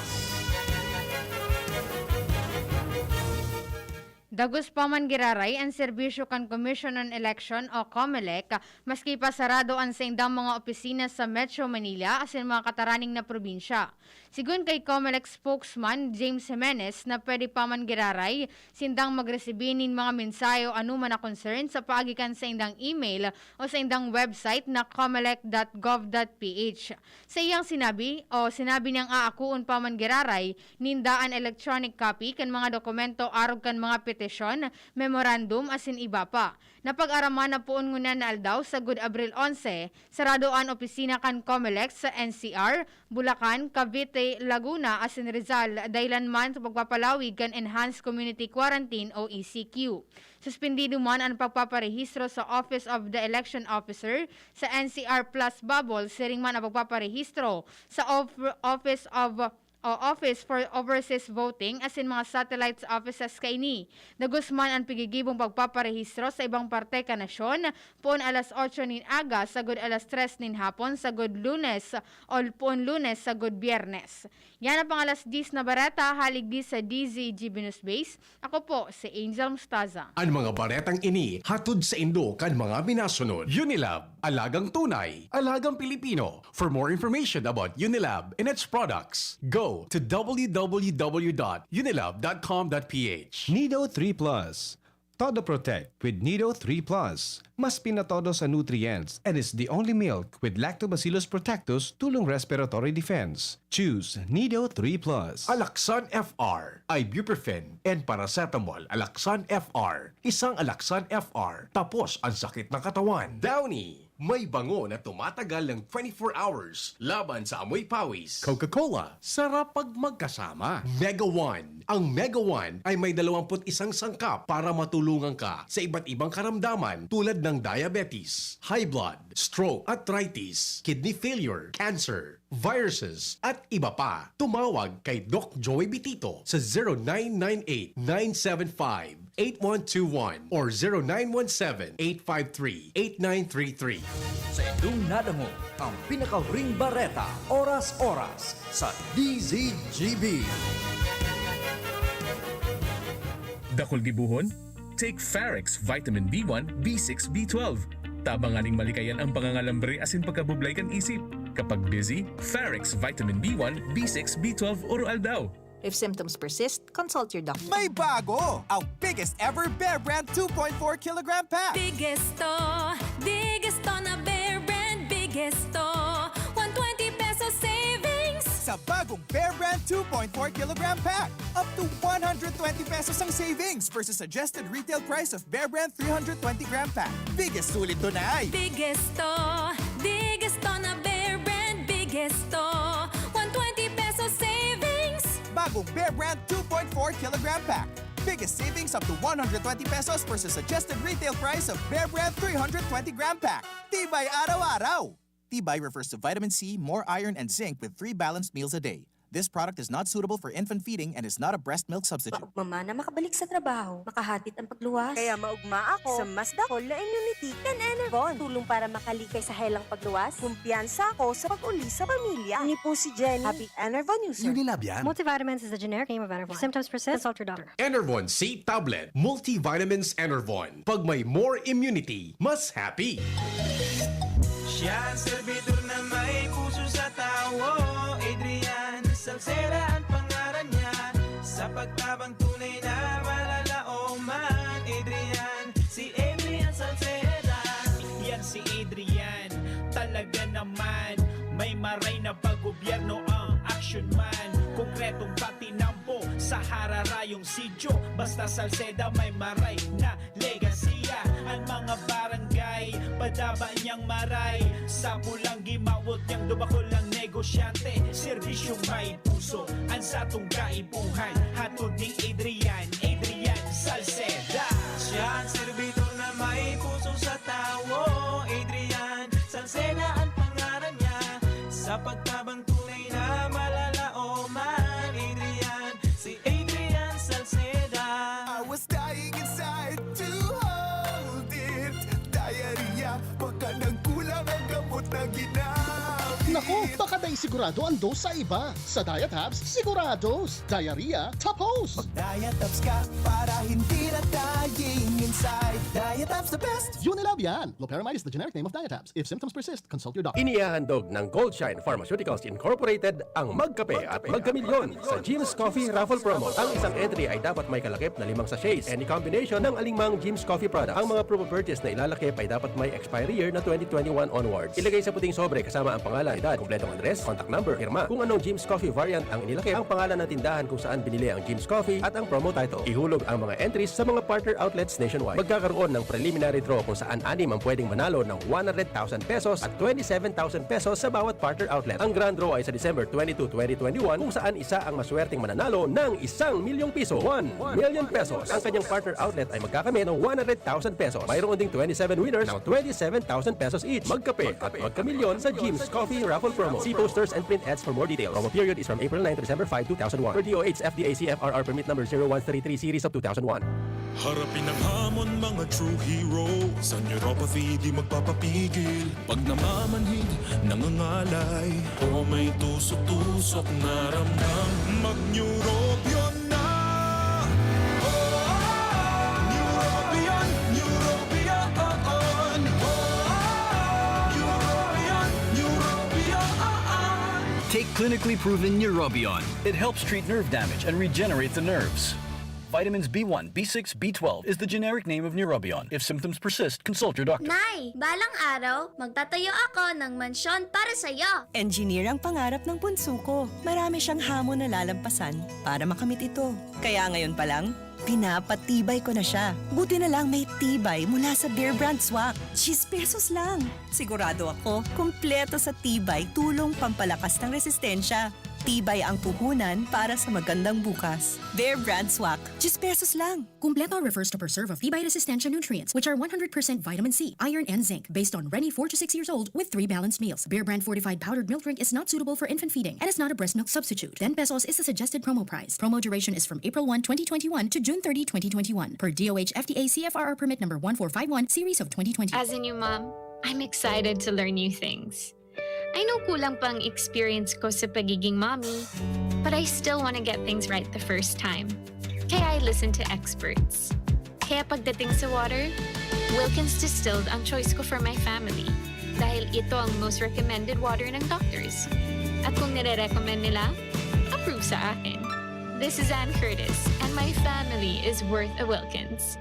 Dagos pa man giraray an serbisyo kan Commission on Election o COMELEC, maski pa sarado an saindang mga opisina sa Metro Manila asin mga kataraning na probinsya. Sigon kay COMELEC spokesman James Jimenez na pwede pa man giraray sindang magresibi nin mga mensahe o anoman na concern sa paagi kan saindang email o saindang website na comelec dot gov dot ph. Sa iyang sinabi, o sinabi niyang aakoon pa man giraray ninda an electronic copy kan mga dokumento arog kan mga petisyon, memorandum asin iba pa. Napag-araman na poon ngunyan na aldaw, sagod Abril onse, sarado an opisina kan COMELEC sa N C R, Bulacan, Cavite, Laguna asin Rizal, dahilan man sa pagpapalawig kan Enhanced Community Quarantine o E C Q. Suspendido man an pagpaparehistro sa Office of the Election Officer sa N C R Plus Bubble, siring man an pagpaparehistro sa of- Office of o Office for Overseas Voting asin mga satellite offices kaini. Dagos man an pigigibong pagpaparehistro sa ibang parte kan nasyon, poon alas otso nin aga sagod alas tres nin hapon sagod Lunes o poon Lunes sagod Biyernes. Yan ang pang alas diyes na bareta, hali digdi sa D Z G B Newsbase. Ako po si Angel Mustaza. An mga baretang ini hatod saindo kan mga minasunod. Unilab, alagang tunay, alagang Pilipino. For more information about Unilab and its products, go to w w w dot unilab dot com dot p h. Nido three Plus. Todo Protect with Nido three Plus. Mas pinatodo sa nutrients and is the only milk with Lactobacillus protectus tulong respiratory defense. Choose Nido three Plus. Alaxan F R, ibuprofen, and paracetamol. Alaxan F R, isang Alaxan F R, tapos ang sakit ng katawan. Downy, may bango na tumatagal ng twenty-four hours laban sa amoy pawis. Coca-Cola, sarap pag magkasama. Mega One, ang Mega One ay may dalawampu't isang sangkap para matulungan ka sa iba't ibang karamdaman tulad ng diabetes, high blood, stroke, arthritis, kidney failure, cancer, viruses, at iba pa. Tumawag kay Doc Joey Bitito sa zero nine nine eight, nine seven five, eight one two one or zero nine one seven, eight five three, eight nine three three. Sa indong nadangog ang pinakahuring bareta, oras-oras, sa D Z G B. Dakul gibohon, Take Farex Vitamin B one, B six, B twelve. Tabang nganing malikayan ang pangangalambre asin pagkabublay kan isip. Kapag busy, Farex Vitamin B one, B six, B twelve, Oro Aldaw. If symptoms persist, consult your doctor. May bago! Ang biggest ever Bear Brand two point four kilogram pack! Biggest to, biggest to na Bear Brand, biggest to. One twenty peso savings! Sa bagong Bear Brand two point four kilogram pack, up to one hundred twenty pesos ang savings versus suggested retail price of Bear Brand three hundred twenty gram pack. Biggest sulit to na ay! Biggest to, biggest to na Bear Brand, biggest to. One twenty peso savings! Bagong Bear Brand two point four kilogram pack. Biggest savings up to one hundred twenty pesos versus suggested retail price of Bear Brand three hundred twenty gram pack. Tibay araw-araw! Tibay refers to vitamin C, more iron, and zinc with three balanced meals a day. This product is not suitable for infant feeding and is not a breast milk substitute. Maugma man na makabalik sa trabaho, makahatid ang pagluwas. Kaya maugma ako sa mas dakol na immunity kan Enervon. Tulong para makalikay sa helang pagluwas. Kumpiyansa ako sa pag-uli sa pamilya. Ini po si Jenny, Happy Enervon user. Unilabian. Multivitamins is the generic name of Enervon. If symptoms persist, consult your doctor. Enervon C Tablet, Multivitamins Enervon. Pag may more immunity, mas happy. Siya ang servidor na may puso sa tawo. Adrian Salceda ang pangaran niya. Sa pagtabang tunay na malalaoman, Adrian, si Adrian Salceda. Yan si Adrian, talaga naman. May maray na pag-gobyerno ang action man. Konkretong patinampo sa hararayong sityo. Basta Salceda may maray na legasiya. Ang mga barangay, padaba niyang maray. Sa pulang gimawot niyang dubakol ang negosyante. Serbisyong may puso, ang satong kaipuhan. Hatod ni Adrian, Adrian Salceda. Siya ang servidor na may puso sa tawo. Adrian Salceda ang pangaran niya. Sa pagtabang tunay na malalaoman, Adrian, si Adrian Salceda. I was dying inside to hold it. Diarrhea, baka nagkulang ang gamot na ginamit. Naku, baka dai sigurado ang dose sa iba. Sa Diet Hubs, sigurados. Diarrhea, tapos! Mag-Diet Hubs ka para hindi na dying inside. Diet Hubs the best! Unilabian! Loperamide is the generic name of Diet Hubs. If symptoms persist, consult your doctor. Inihahandog ng Goldshine Pharmaceuticals Incorporated ang Magkape at Magkamilyon sa Jim's Coffee Raffle Promo. Ang isang entry ay dapat may kalakip na limang sachets, any combination ng alingmang Jim's Coffee product. Ang mga promo purchase na ilalakip ay dapat may expiry year na twenty twenty-one onwards. Ilagay sa puting sobre kasama ang pangalan, edad, kompletong address, contact number, pirma. Kung anong Jim's Coffee variant ang inilakip, ang pangalan ng tindahan kung saan binili ang Jim's Coffee at ang promo title. Ihulog ang mga entries sa mga partner outlets nationwide. Magkakaroon ng preliminary draw kung saan anim ang pwedeng manalo ng one hundred thousand pesos at twenty-seven thousand pesos sa bawat partner outlet. Ang grand draw ay sa December twenty-two, twenty twenty-one, kung saan isa ang maswerteng mananalo ng isang milyong piso. One million pesos. Ang kanyang partner outlet ay magkakamit ng one hundred thousand pesos. Mayroon ding twenty-seven winners ng twenty-seven thousand pesos each. Magkape at magkamilyon sa Jim's Coffee Raffle Promo. See posters and print ads for more details. Promo period is from April nine to December five, two thousand one. Per D O H F D A C F R R Permit Number zero one three three Series of two thousand one. Harapin ang hamon, mga true heroes. Sa neuropathy, di magpapapigil. Pag namamanhid, nangangalay, o may tusok-tusok na ramdam, mag-Neurobion na! Oh, Neurobion, Neurobion, oh, oh. Neurobion, Neurobion, oh, oh. Take clinically proven Neurobion. It helps treat nerve damage and regenerate the nerves. Vitamins B one, B six, B twelve is the generic name of Neurobion. If symptoms persist, consult your doctor. Nay, balang araw, magtatayo ako ng mansyon para sa'yo. Engineer ang pangarap ng bunso ko. Marami siyang hamon na lalampasan para makamit ito. Kaya ngayon pa lang, pinapatibay ko na siya. Buti na lang may tibay mula sa Bear Brand Swak. Diyes pesos lang. Sigurado ako, kumpleto sa tibay, tulong pampalakas ng resistensya. Tibay ang puhunan para sa magandang bukas. Bear Brand Swak. Diyes pesos lang. Kumpleto refers to preserve of tibay resistensya nutrients, which are one hundred percent vitamin C, iron, and zinc, based on Reni four to six years old with three balanced meals. Bear Brand fortified powdered milk drink is not suitable for infant feeding and is not a breast milk substitute. Ten pesos is the suggested promo price. Promo duration is from April one, twenty twenty-one to June thirty, twenty twenty-one, per D O H F D A C F R R permit number one four five one, series of twenty twenty. As a new mom, I'm excited to learn new things. I know kulang pa ang experience ko sa pagiging mommy, but I still want to get things right the first time. Kaya I listen to experts. Kaya pagdating sa water, Wilkins Distilled ang choice ko for my family. Dahil ito ang most recommended water ng doctors. At kung nire-recommend nila, approve sa akin. This is Ann Curtis, and my family is worth a Wilkins.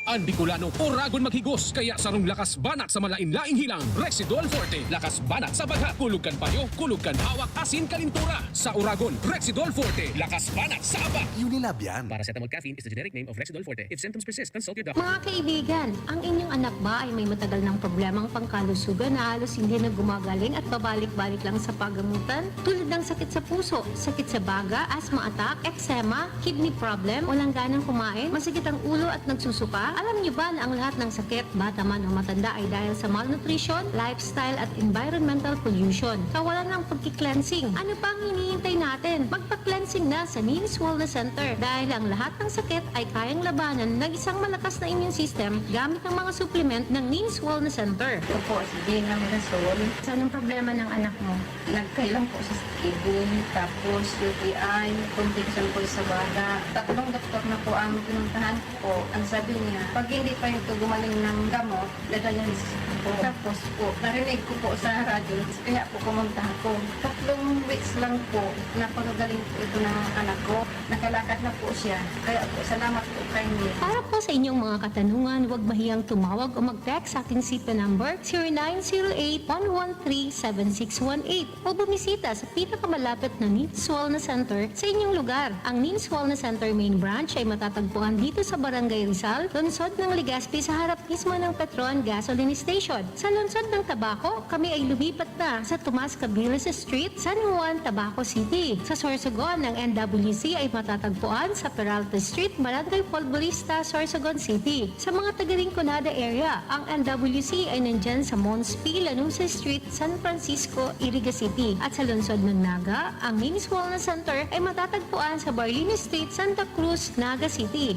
An Bicolano, oragon maghigos, kaya sarong lakas banat sa malain-laing hilang. Rexidol Forte, lakas banat sa bagha, kulog kan payo, kulog kan hawak, asin kalintura. Sa oragon, Rexidol Forte, lakas banat sa aba. Unilab yan. Paracetamol caffeine is the generic name of Rexidol Forte. If symptoms persist, consult your doctor. Mga kaibigan, ang inyong anak ba ay may matagal ng problemang pangkalusugan na halos hindi na gumagaling at pabalik-balik lang sa pagamutan? Tulad ng sakit sa puso, sakit sa baga, asthma attack, eczema, kidney problem, walang ganang kumain, masakit ang ulo at nagsusuka? Alam niyo ba na ang lahat ng sakit, bata man o matanda, ay dahil sa malnutrition, lifestyle at environmental pollution? Kawalan ng pagki-cleansing. Ano pa ang hinihintay natin? Magpa-cleansing na sa Neens Wellness Center dahil ang lahat ng sakit ay kayang labanan ng isang malakas na immune system gamit ang mga supplement ng Neens Wellness Center. Ito po, si Gina Mirasol. Saan ang problema ng anak mo? Nagkailang po sa kidney, tapos U T I, complication po sa baga. Tatlong doktor na po ang pinuntahan ko po. Ang sabi niya, pag hindi pa ito gumaling ng gamot, dialysis po. Tapos po, narinig ko po sa radyo, kaya po pumunta ako. Tatlong weeks lang po, napakagaling po ito ng anak ko. Nakalakad na po siya. Kaya po, salamat po kay Neens. Para po sa inyong mga katanungan, huwag mahiyang tumawag o mag-text sa aking cellphone number, zero nine zero eight, one one three, seven six one eight, o bumisita sa pinakamalapit na Neens Wellness Center sa inyong lugar. Ang Neens Wellness Center Main Branch ay matatagpuan dito sa Barangay Rizal, lungsod ng Legazpi, sa harap mismo ng Petron Gasoline Station. Sa lungsod ng Tabaco, kami ay lumipat na sa Tomas Cabiles Street, San Juan, Tabaco City. Sa Sorsogon, ang N W C ay matatagpuan sa Peralta Street, Barangay Folgorista, Sorsogon City. Sa mga taga Rinconada area, ang N W C ay nandyan sa Mons P. Lanuza Street, San Francisco, Iriga City. At sa lungsod ng Naga, ang Neens Wellness Center ay matatagpuan sa Barlini Street, Santa Cruz, Naga City.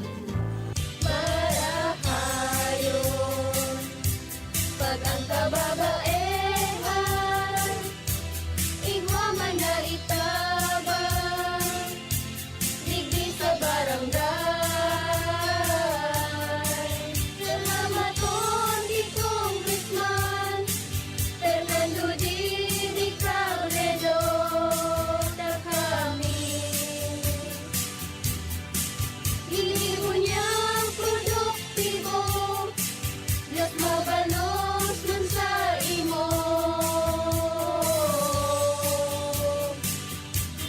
Marahayon, pag ang kababaehan, igwa man na itabang, digdi sa barangay. Salamaton ki Congressman Fernando Didi Cabredo, ta kami. Ginibo niyang produktibo, mas mabalos man sa imo.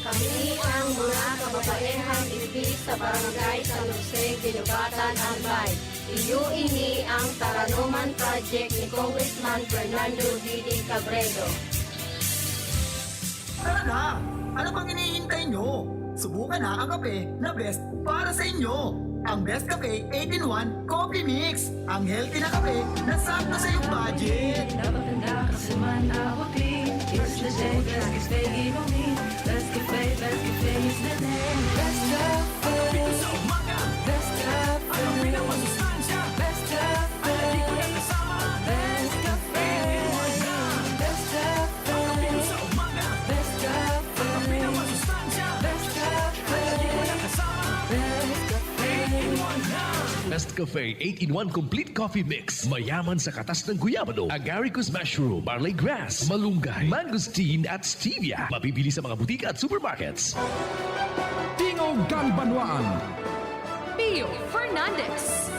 Kami ang mga kababaehan digdi sa Barangay San Jose, Guinobatan, Albay. Iyo ini ang Taranoman Project ni Congressman Fernando Didi Cabredo. Tara na! Ano pang hinihintay nyo? Subukan na ang kape na best para sa inyo. Ang Best Cafe eight-in-one Coffee Mix. Ang healthy na kape na sakto sa iyong budget. Dapat na kasi man abutin. It's the day, best cafe inumin. Best cafe, best cafe is the name. Best cafe. Best cafe. Best cafe. Best cafe. Best cafe. Best cafe. Best cafe. Best Cafe eight-in-one Complete Coffee Mix. Mayaman sa katas ng guyabano, agaricus mushroom, barley grass, malunggay, mangosteen at stevia. Mabibili sa mga butika at supermarkets. Tingog kan Banwaan. Pio Fernandez.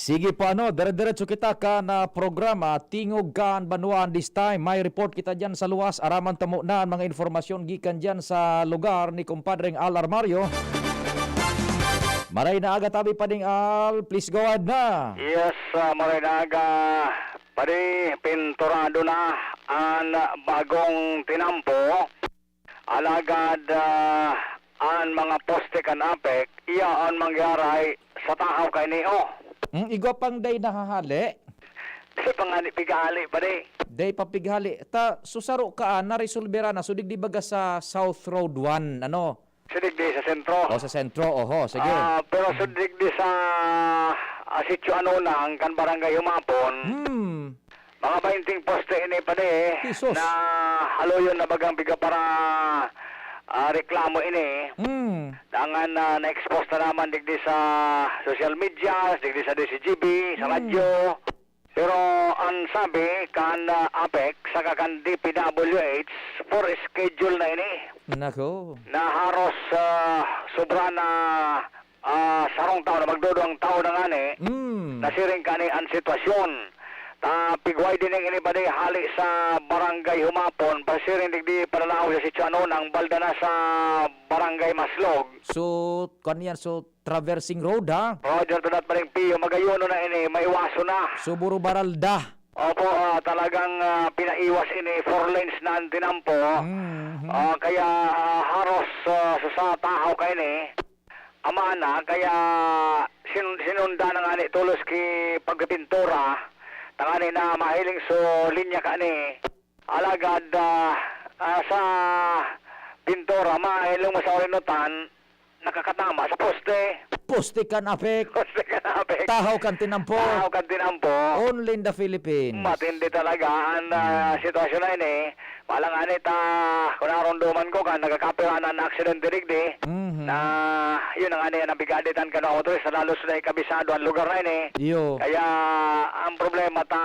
Sige po, ano, dire-diretso kita kan programa Tingog kan Banwaan. This time, may report kita diyan sa luwas. Araman ta muna an mga impormasyon gikan diyan sa lugar ni Kumpadreng Al Armario. Maray na aga tabi, Pading Al. Please go ahead na. Yes, ah, maray na aga. Padi, pinturado na an bagong tinampo. Alagad, ah, an mga poste kan APEC, iya an mangyaray sa tahaw kaini, oh. Hmm, igwa pang day nahahali? Di pa ngani pighali, padi. Day pa pighali. Ta, so saro ka, ah, naresolbera na. So, digdi baga sa South Road one, ano? So, digdi sa sentro. O, sa sentro, oho. Sige. Ah, pero so, digdi sa, ah, Sitio Anonang, kan Barangay Humapon, Hmm. mga bainting poste ini, padi, Jesus. Na aluyon na bagang piga para, ah, reklamo ini. Hmm. Dangan na na-expose na naman digdi sa social media, digdi sa D C G B, sa Hmm. radyo. Pero ang sabi kan, ah, APEC saka kan D P W H, for schedule na ini. Nako. Na haros, ah, sobra na, ah, sarong tawo na magduduwang tawo na ngani, Mm. nasiring kani an sitwasyon. Ta pig-widening ini padi hali sa Barangay Humapon, pasiring digdi pananaw sa Sitio Anonang, balda na sa Barangay Maslog. So, kuwan yan, so, traversing road, ha? Oh, diyan to dat paring piyo, magayono na ini, maiwaso na. So, Buro Baralda. Opo, ah, talagang, ah, pinaiwas ini, four lanes na ang tinampo. Mm, mhm. Ah, kaya, ah, haros, ah, sa, sa tahaw kaini, ama na, kaya sin-, sinunda na ngani tolos ki pagpipintura, tangani na mahiling so linya kani. Alagad, ah, ah, sa pintura, mahiling mo sa orinutan, nakakatama sa poste. Poste kan APEC. Poste kan APEC. Tahaw kan tinampo. Tahaw kan tinampo. Only in the Philippines. Matindi talaga ang, ah, Hmm. sitwasyon na ini. Malang ani ta, kung narumduman ko kan, nagkakapira na na aksidente digdi. Mhm. Na, yun ang ani, nabigaditan kan mga motorista, lalos na ikabisado ang lugar na ini. Iyo. Kaya, ang problema ta,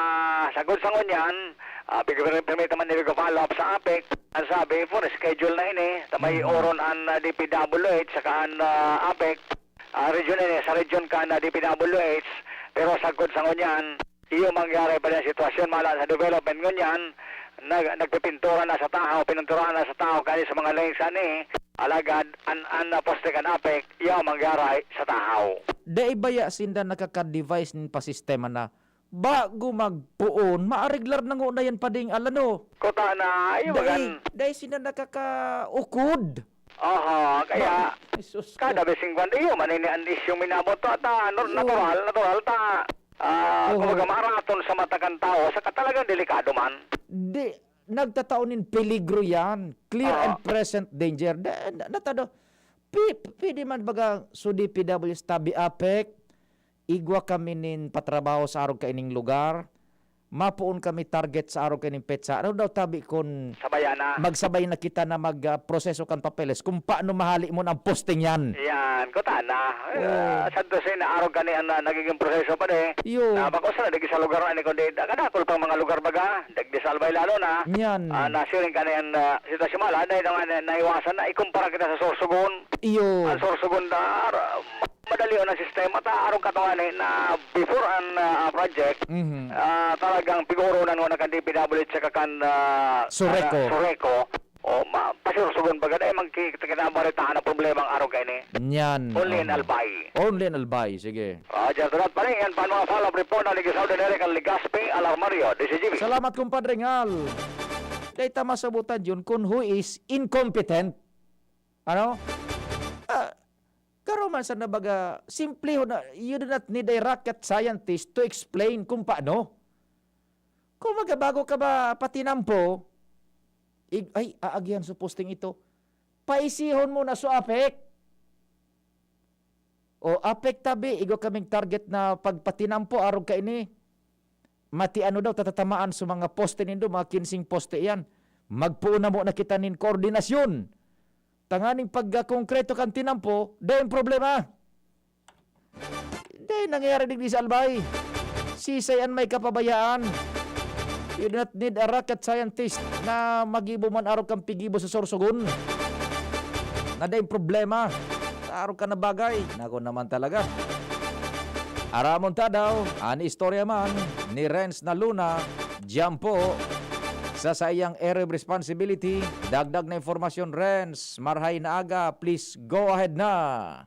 sagkod sa ngunyan, ah, pig-, pirmi ta man nag-follow up sa APEC. Ang sabi, for schedule na ini, ta may Mhm. oron an, ah, D P W H saka an, ah, APEC. Ah, region ini, sa region kan, ah, D P W H, pero sagkod sa ngunyan, iyo mangyari pa rin ang sitwasyon, mala sa development ngunyan, nag-, nagpipintura na sa tahaw, pininturahan na sa tahaw, kaya sa mga lanes ani, alagad, an, an, ah, poste kan APEC, iyo mangyari sa tahaw. Dai baya sinda nakaka-devise nin pasistema na bago magpoon, maareglar na ngona yan pading alano. Kota na, iyo, Dai, magan. dai sinda nakakaukod. Aha, kaya Ba, Jesus kada ko. Bising kwan, iyo man ini ang isyung minabot to, ta, nor-, Oo. natural, natural, ta, ah, Oo. kumbaga, maaraton sa mata kan tawo, saka talagang delikado man. Di, nagtatao nin peligro yan. Clear Oo. and present danger. Da, na, natado, pi-, pwede man baga, so D P W H, tabi APEC, igwa kami nin patrabaho sa arog kaining lugar. Mapoon kami target sa arog kaining petsa. Ano daw tabi kun Sabay na. magsabay na kita na mag, ah, proseso kan papeles kung paano mahali mo ang posting yan? Yan, kota na. Eh, Oh. ah, sadto sa inaarog kani ang, ah, nagiging proseso pa di. Iyo. Na bako sa nagiging sa lugar na ni kundi, kadakol pang mga lugar baga, dagdi sa Albay lalo na. Yan. Ah, nasiring kani ang, ah, sitwasyon mala, dahil naman na, naiwasan na, ikumpara kita sa Sorsogon. Iyo. Ang Sorsogon, dar, madali ang sistema, ta, arog katong ani na before ang, ah, project, Mhm. ah, talagang pigoronan mo na kan D P W H saka kan, ah, Sureco. ah, Sureco. O, ma-, pasursugon baga, dahil magki-, kinabaritahan ang problema ang arog kaini. Niyan. Only in Oo. Albay. Only in Albay, sige. Ah, diyan, sunod pa rin. Yan pa ang mga follow-up report na Legisado Derek Al Legazpi, Alarmario, D C G B. Salamat, kumpadre Ngal. Dahil ta masabutan yun kung who is incompetent. Ano? Ah, karo man sa nabaga, simplehon na, you do not need a rocket scientist to explain kung paano. Kung magabago ka ba patinampo, ig-, ay, aagihan sa posting ito. Paisihon mo na sa APEC. O, APEC tabi, igwa kaming target na pagpatinampo, arog kaini. Mati ano daw, tatatamaan sa mga poste nindo, mga kinsing poste yan. Magpuon na muna kita nin koordinasyon. Tanganing pagkakongkreto kan tinampo, dai problema. Dai nangyayari digdi sa Albay. Sisay an may kapabayaan. You do not need a rocket scientist na magibo man arog kan pigibo sa Sorsogon. Na dai problema. Sa arog ka na bagay. Nako naman talaga. Aramon ta daw, an istorya man ni Renz na Luna, diyan po, sa saiyang area of responsibility. Dagdag na impormasyon, Renz. Marhay na aga, please go ahead na.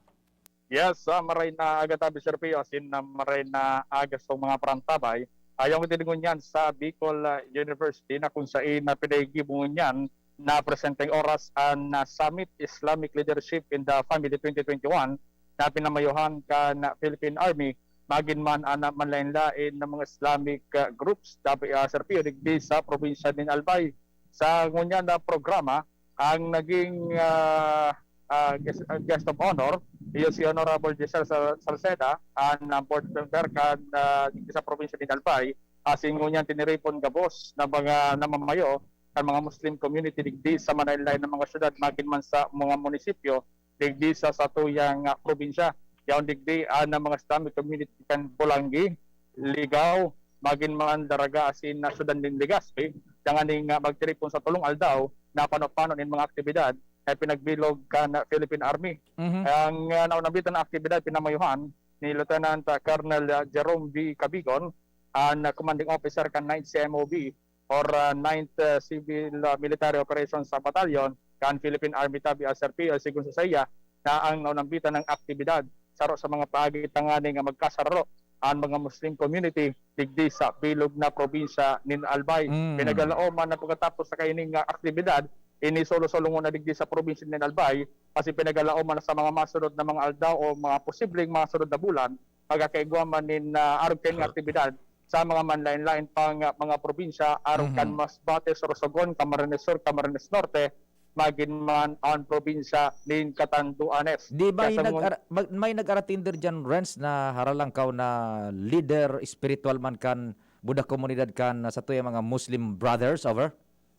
Yes, ah, maray na aga tabi, Sir Pio, asin na maray na aga sa mga parantabay. Ayaw ko tiningon yan sa Bicol, ah, University na kung sain na pinahigibon niyan na presenteng oras an, ah, Summit Islamic Leadership in the Family twenty twenty-one na pinamayohan kan Philippine Army, magin man an manlain-lain na mga Islamic, ah, groups, tabi, ah, Sir Pio, digdi sa probinsya nin Albay. Sa ngunyan na programa, ang naging, ah, ah, guest, ah, guest of honor, iyo si Honorable Giselle Sal-, Salceda, ang, ah, board member kan, ah, sa probinsya nin Albay, asin ngunyan tiniripon gabos na mga namamayo kan mga Muslim community digdi sa manlaen-laen na mga syudad, magin man sa mga munisipyo digdi sa satuyang, ah, probinsya. Yaon digdi an mga Islamic community kan Bolangi, Ligao, magin man Daraga asin na syudad nin Legazpi, tanganing, ah, magtiripon sa tolong aldaw na pano-pano nin mga aktibidad na pinagbilog kan Philippine Army. Mhm. Ang, ah, naunambitan na aktibidad pinamayuhan ni Lieutenant, ah, Colonel, ah, Jerome V. Cabigon, an, ah, commanding officer kan ninth C M O B or, ah, ninth, ah, Civil, ah, Military Operations, ah, Battalion kan Philippine Army Tabi, ah, Sir Pio, sigon sa saiya na ang naunambitan na aktibidad saro sa mga paagi tanganing magkasararo an mga Muslim community digdi sa bilog na probinsya nin Albay. Mm. Pinagalaoman na pagkatapos sa kaining, ah, aktibidad, ini solo-solo ngona digdi sa probinsya nin Albay, kasi pinagalaoman na sa mga masunod na mga aldaw o mga posibleng mga sunod na bulan, magkakaigwa man nin, ah, arog kaini nga aktibidad sa mga manlaen-laen pang, ah, mga probinsya, arog kan Mhm. Masbate, Sorsogon, Camarines Sur, Camarines Norte, magin man an probinsya nin Catanduanes. Di may Kaya sa mga nag-ara-, mag-, may nag-aratinder diyan, Renz, na haralangkaw na lider espiritual man kan budak komunidad kan, ah, satuyang mga Muslim brothers over?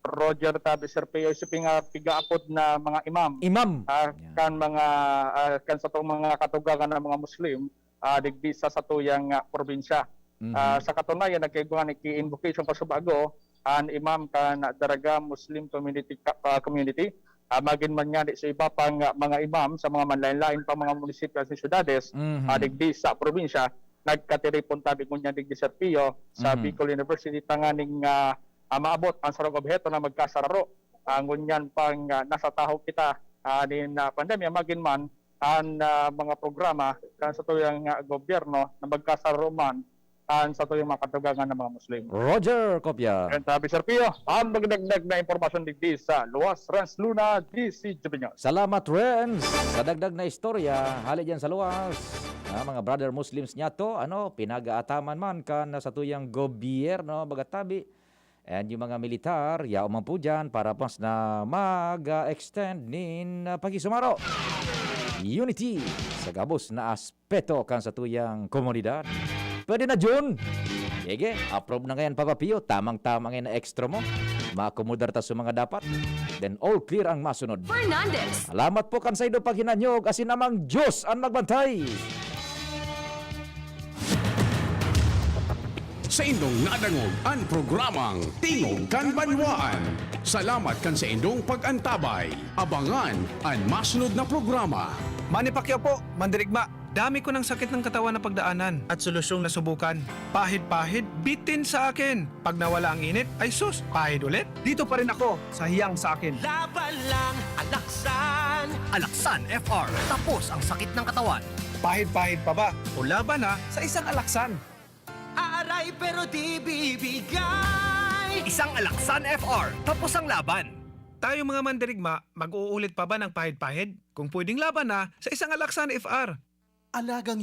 Roger Tabi, Sir Pio, sa pinga-, pigaapod na mga imam. Imam. Ah, Yan. Kan mga, ah, kan satong mga katugangan na mga Muslim, ah, digdi sa satuyang, ah, probinsya. Mhm. Ah, sa katunayan, nagkaigwa ni ki-invocation pa subago an imam kan Daraga Muslim Community, ah, community. Ah, magin man ngani sa iba pang, ah, mga imam sa mga manlaen-laen pang mga munisipyo at syudades, Mhm. ah, digdi sa probinsya, nagkatiripon tabi ngunyan digdi, Sir Pio, sa Mhm. Bicol University tanganing, ah, ah, maabot ang sarong obheto na magkasararo. Ah, ngunyan pang, ah, nasa tahaw kita, ah, nin, ah, pandemya, magin man an, ah, mga programa kan satuyang, ah, gobyerno na magkasararo man an satuyang mga katugangan na mga Muslim. Roger Copia. Yan, Tabi, Sir Pio, ang magdagdag na impormasyon digdi sa Luwas, Renz Luna, D C Jubinos. Salamat, Renz, sa dagdag na istorya. Hali diyan sa Luwas, ah, mga brother Muslims niya to, ano, pinag-aataman man kan satuyang gobyerno, baga tabi. And yung mga militar, yaon man po dyan para mas na mag-extend nin, ah, pakisumaro. Unity sa gabos na aspeto kan satuyang komunidad. Pwede na, Jun? Sige, approve na ngayon, Papa Pio. Tamang-tama ngayon na extra mo. Maakomodar ta sa mga dapat. Then all clear ang masunod. Fernandez. Salamat po kan saindo paghinanyog, asin namang Diyos ang magbantay. Saindong nadangog an programang Tingog kan Banwaan. Salamat kan saindong pag-antabay. Abangan an masunod na programa. Manny Pacquiao po, mandirigma. Dami ko ng sakit ng katawan na pagdaanan at solusyong nasubukan. Pahid-pahid, bitin sa akin. Pag nawala ang init, ay sus, pahid ulit. Dito pa rin ako sa hiyang sa akin. Laban lang, Alaksan. Alaksan F R. Tapos ang sakit ng katawan. Pahid-pahid pa ba? O laban na sa isang Alaksan? Aaray pero di bibigay. Isang Alaksan F R. Tapos ang laban. Tayong mga mandirigma, mag-uulit pa ba ng pahid-pahid? Kung pwedeng laban na sa isang Alaksan F R. Alagang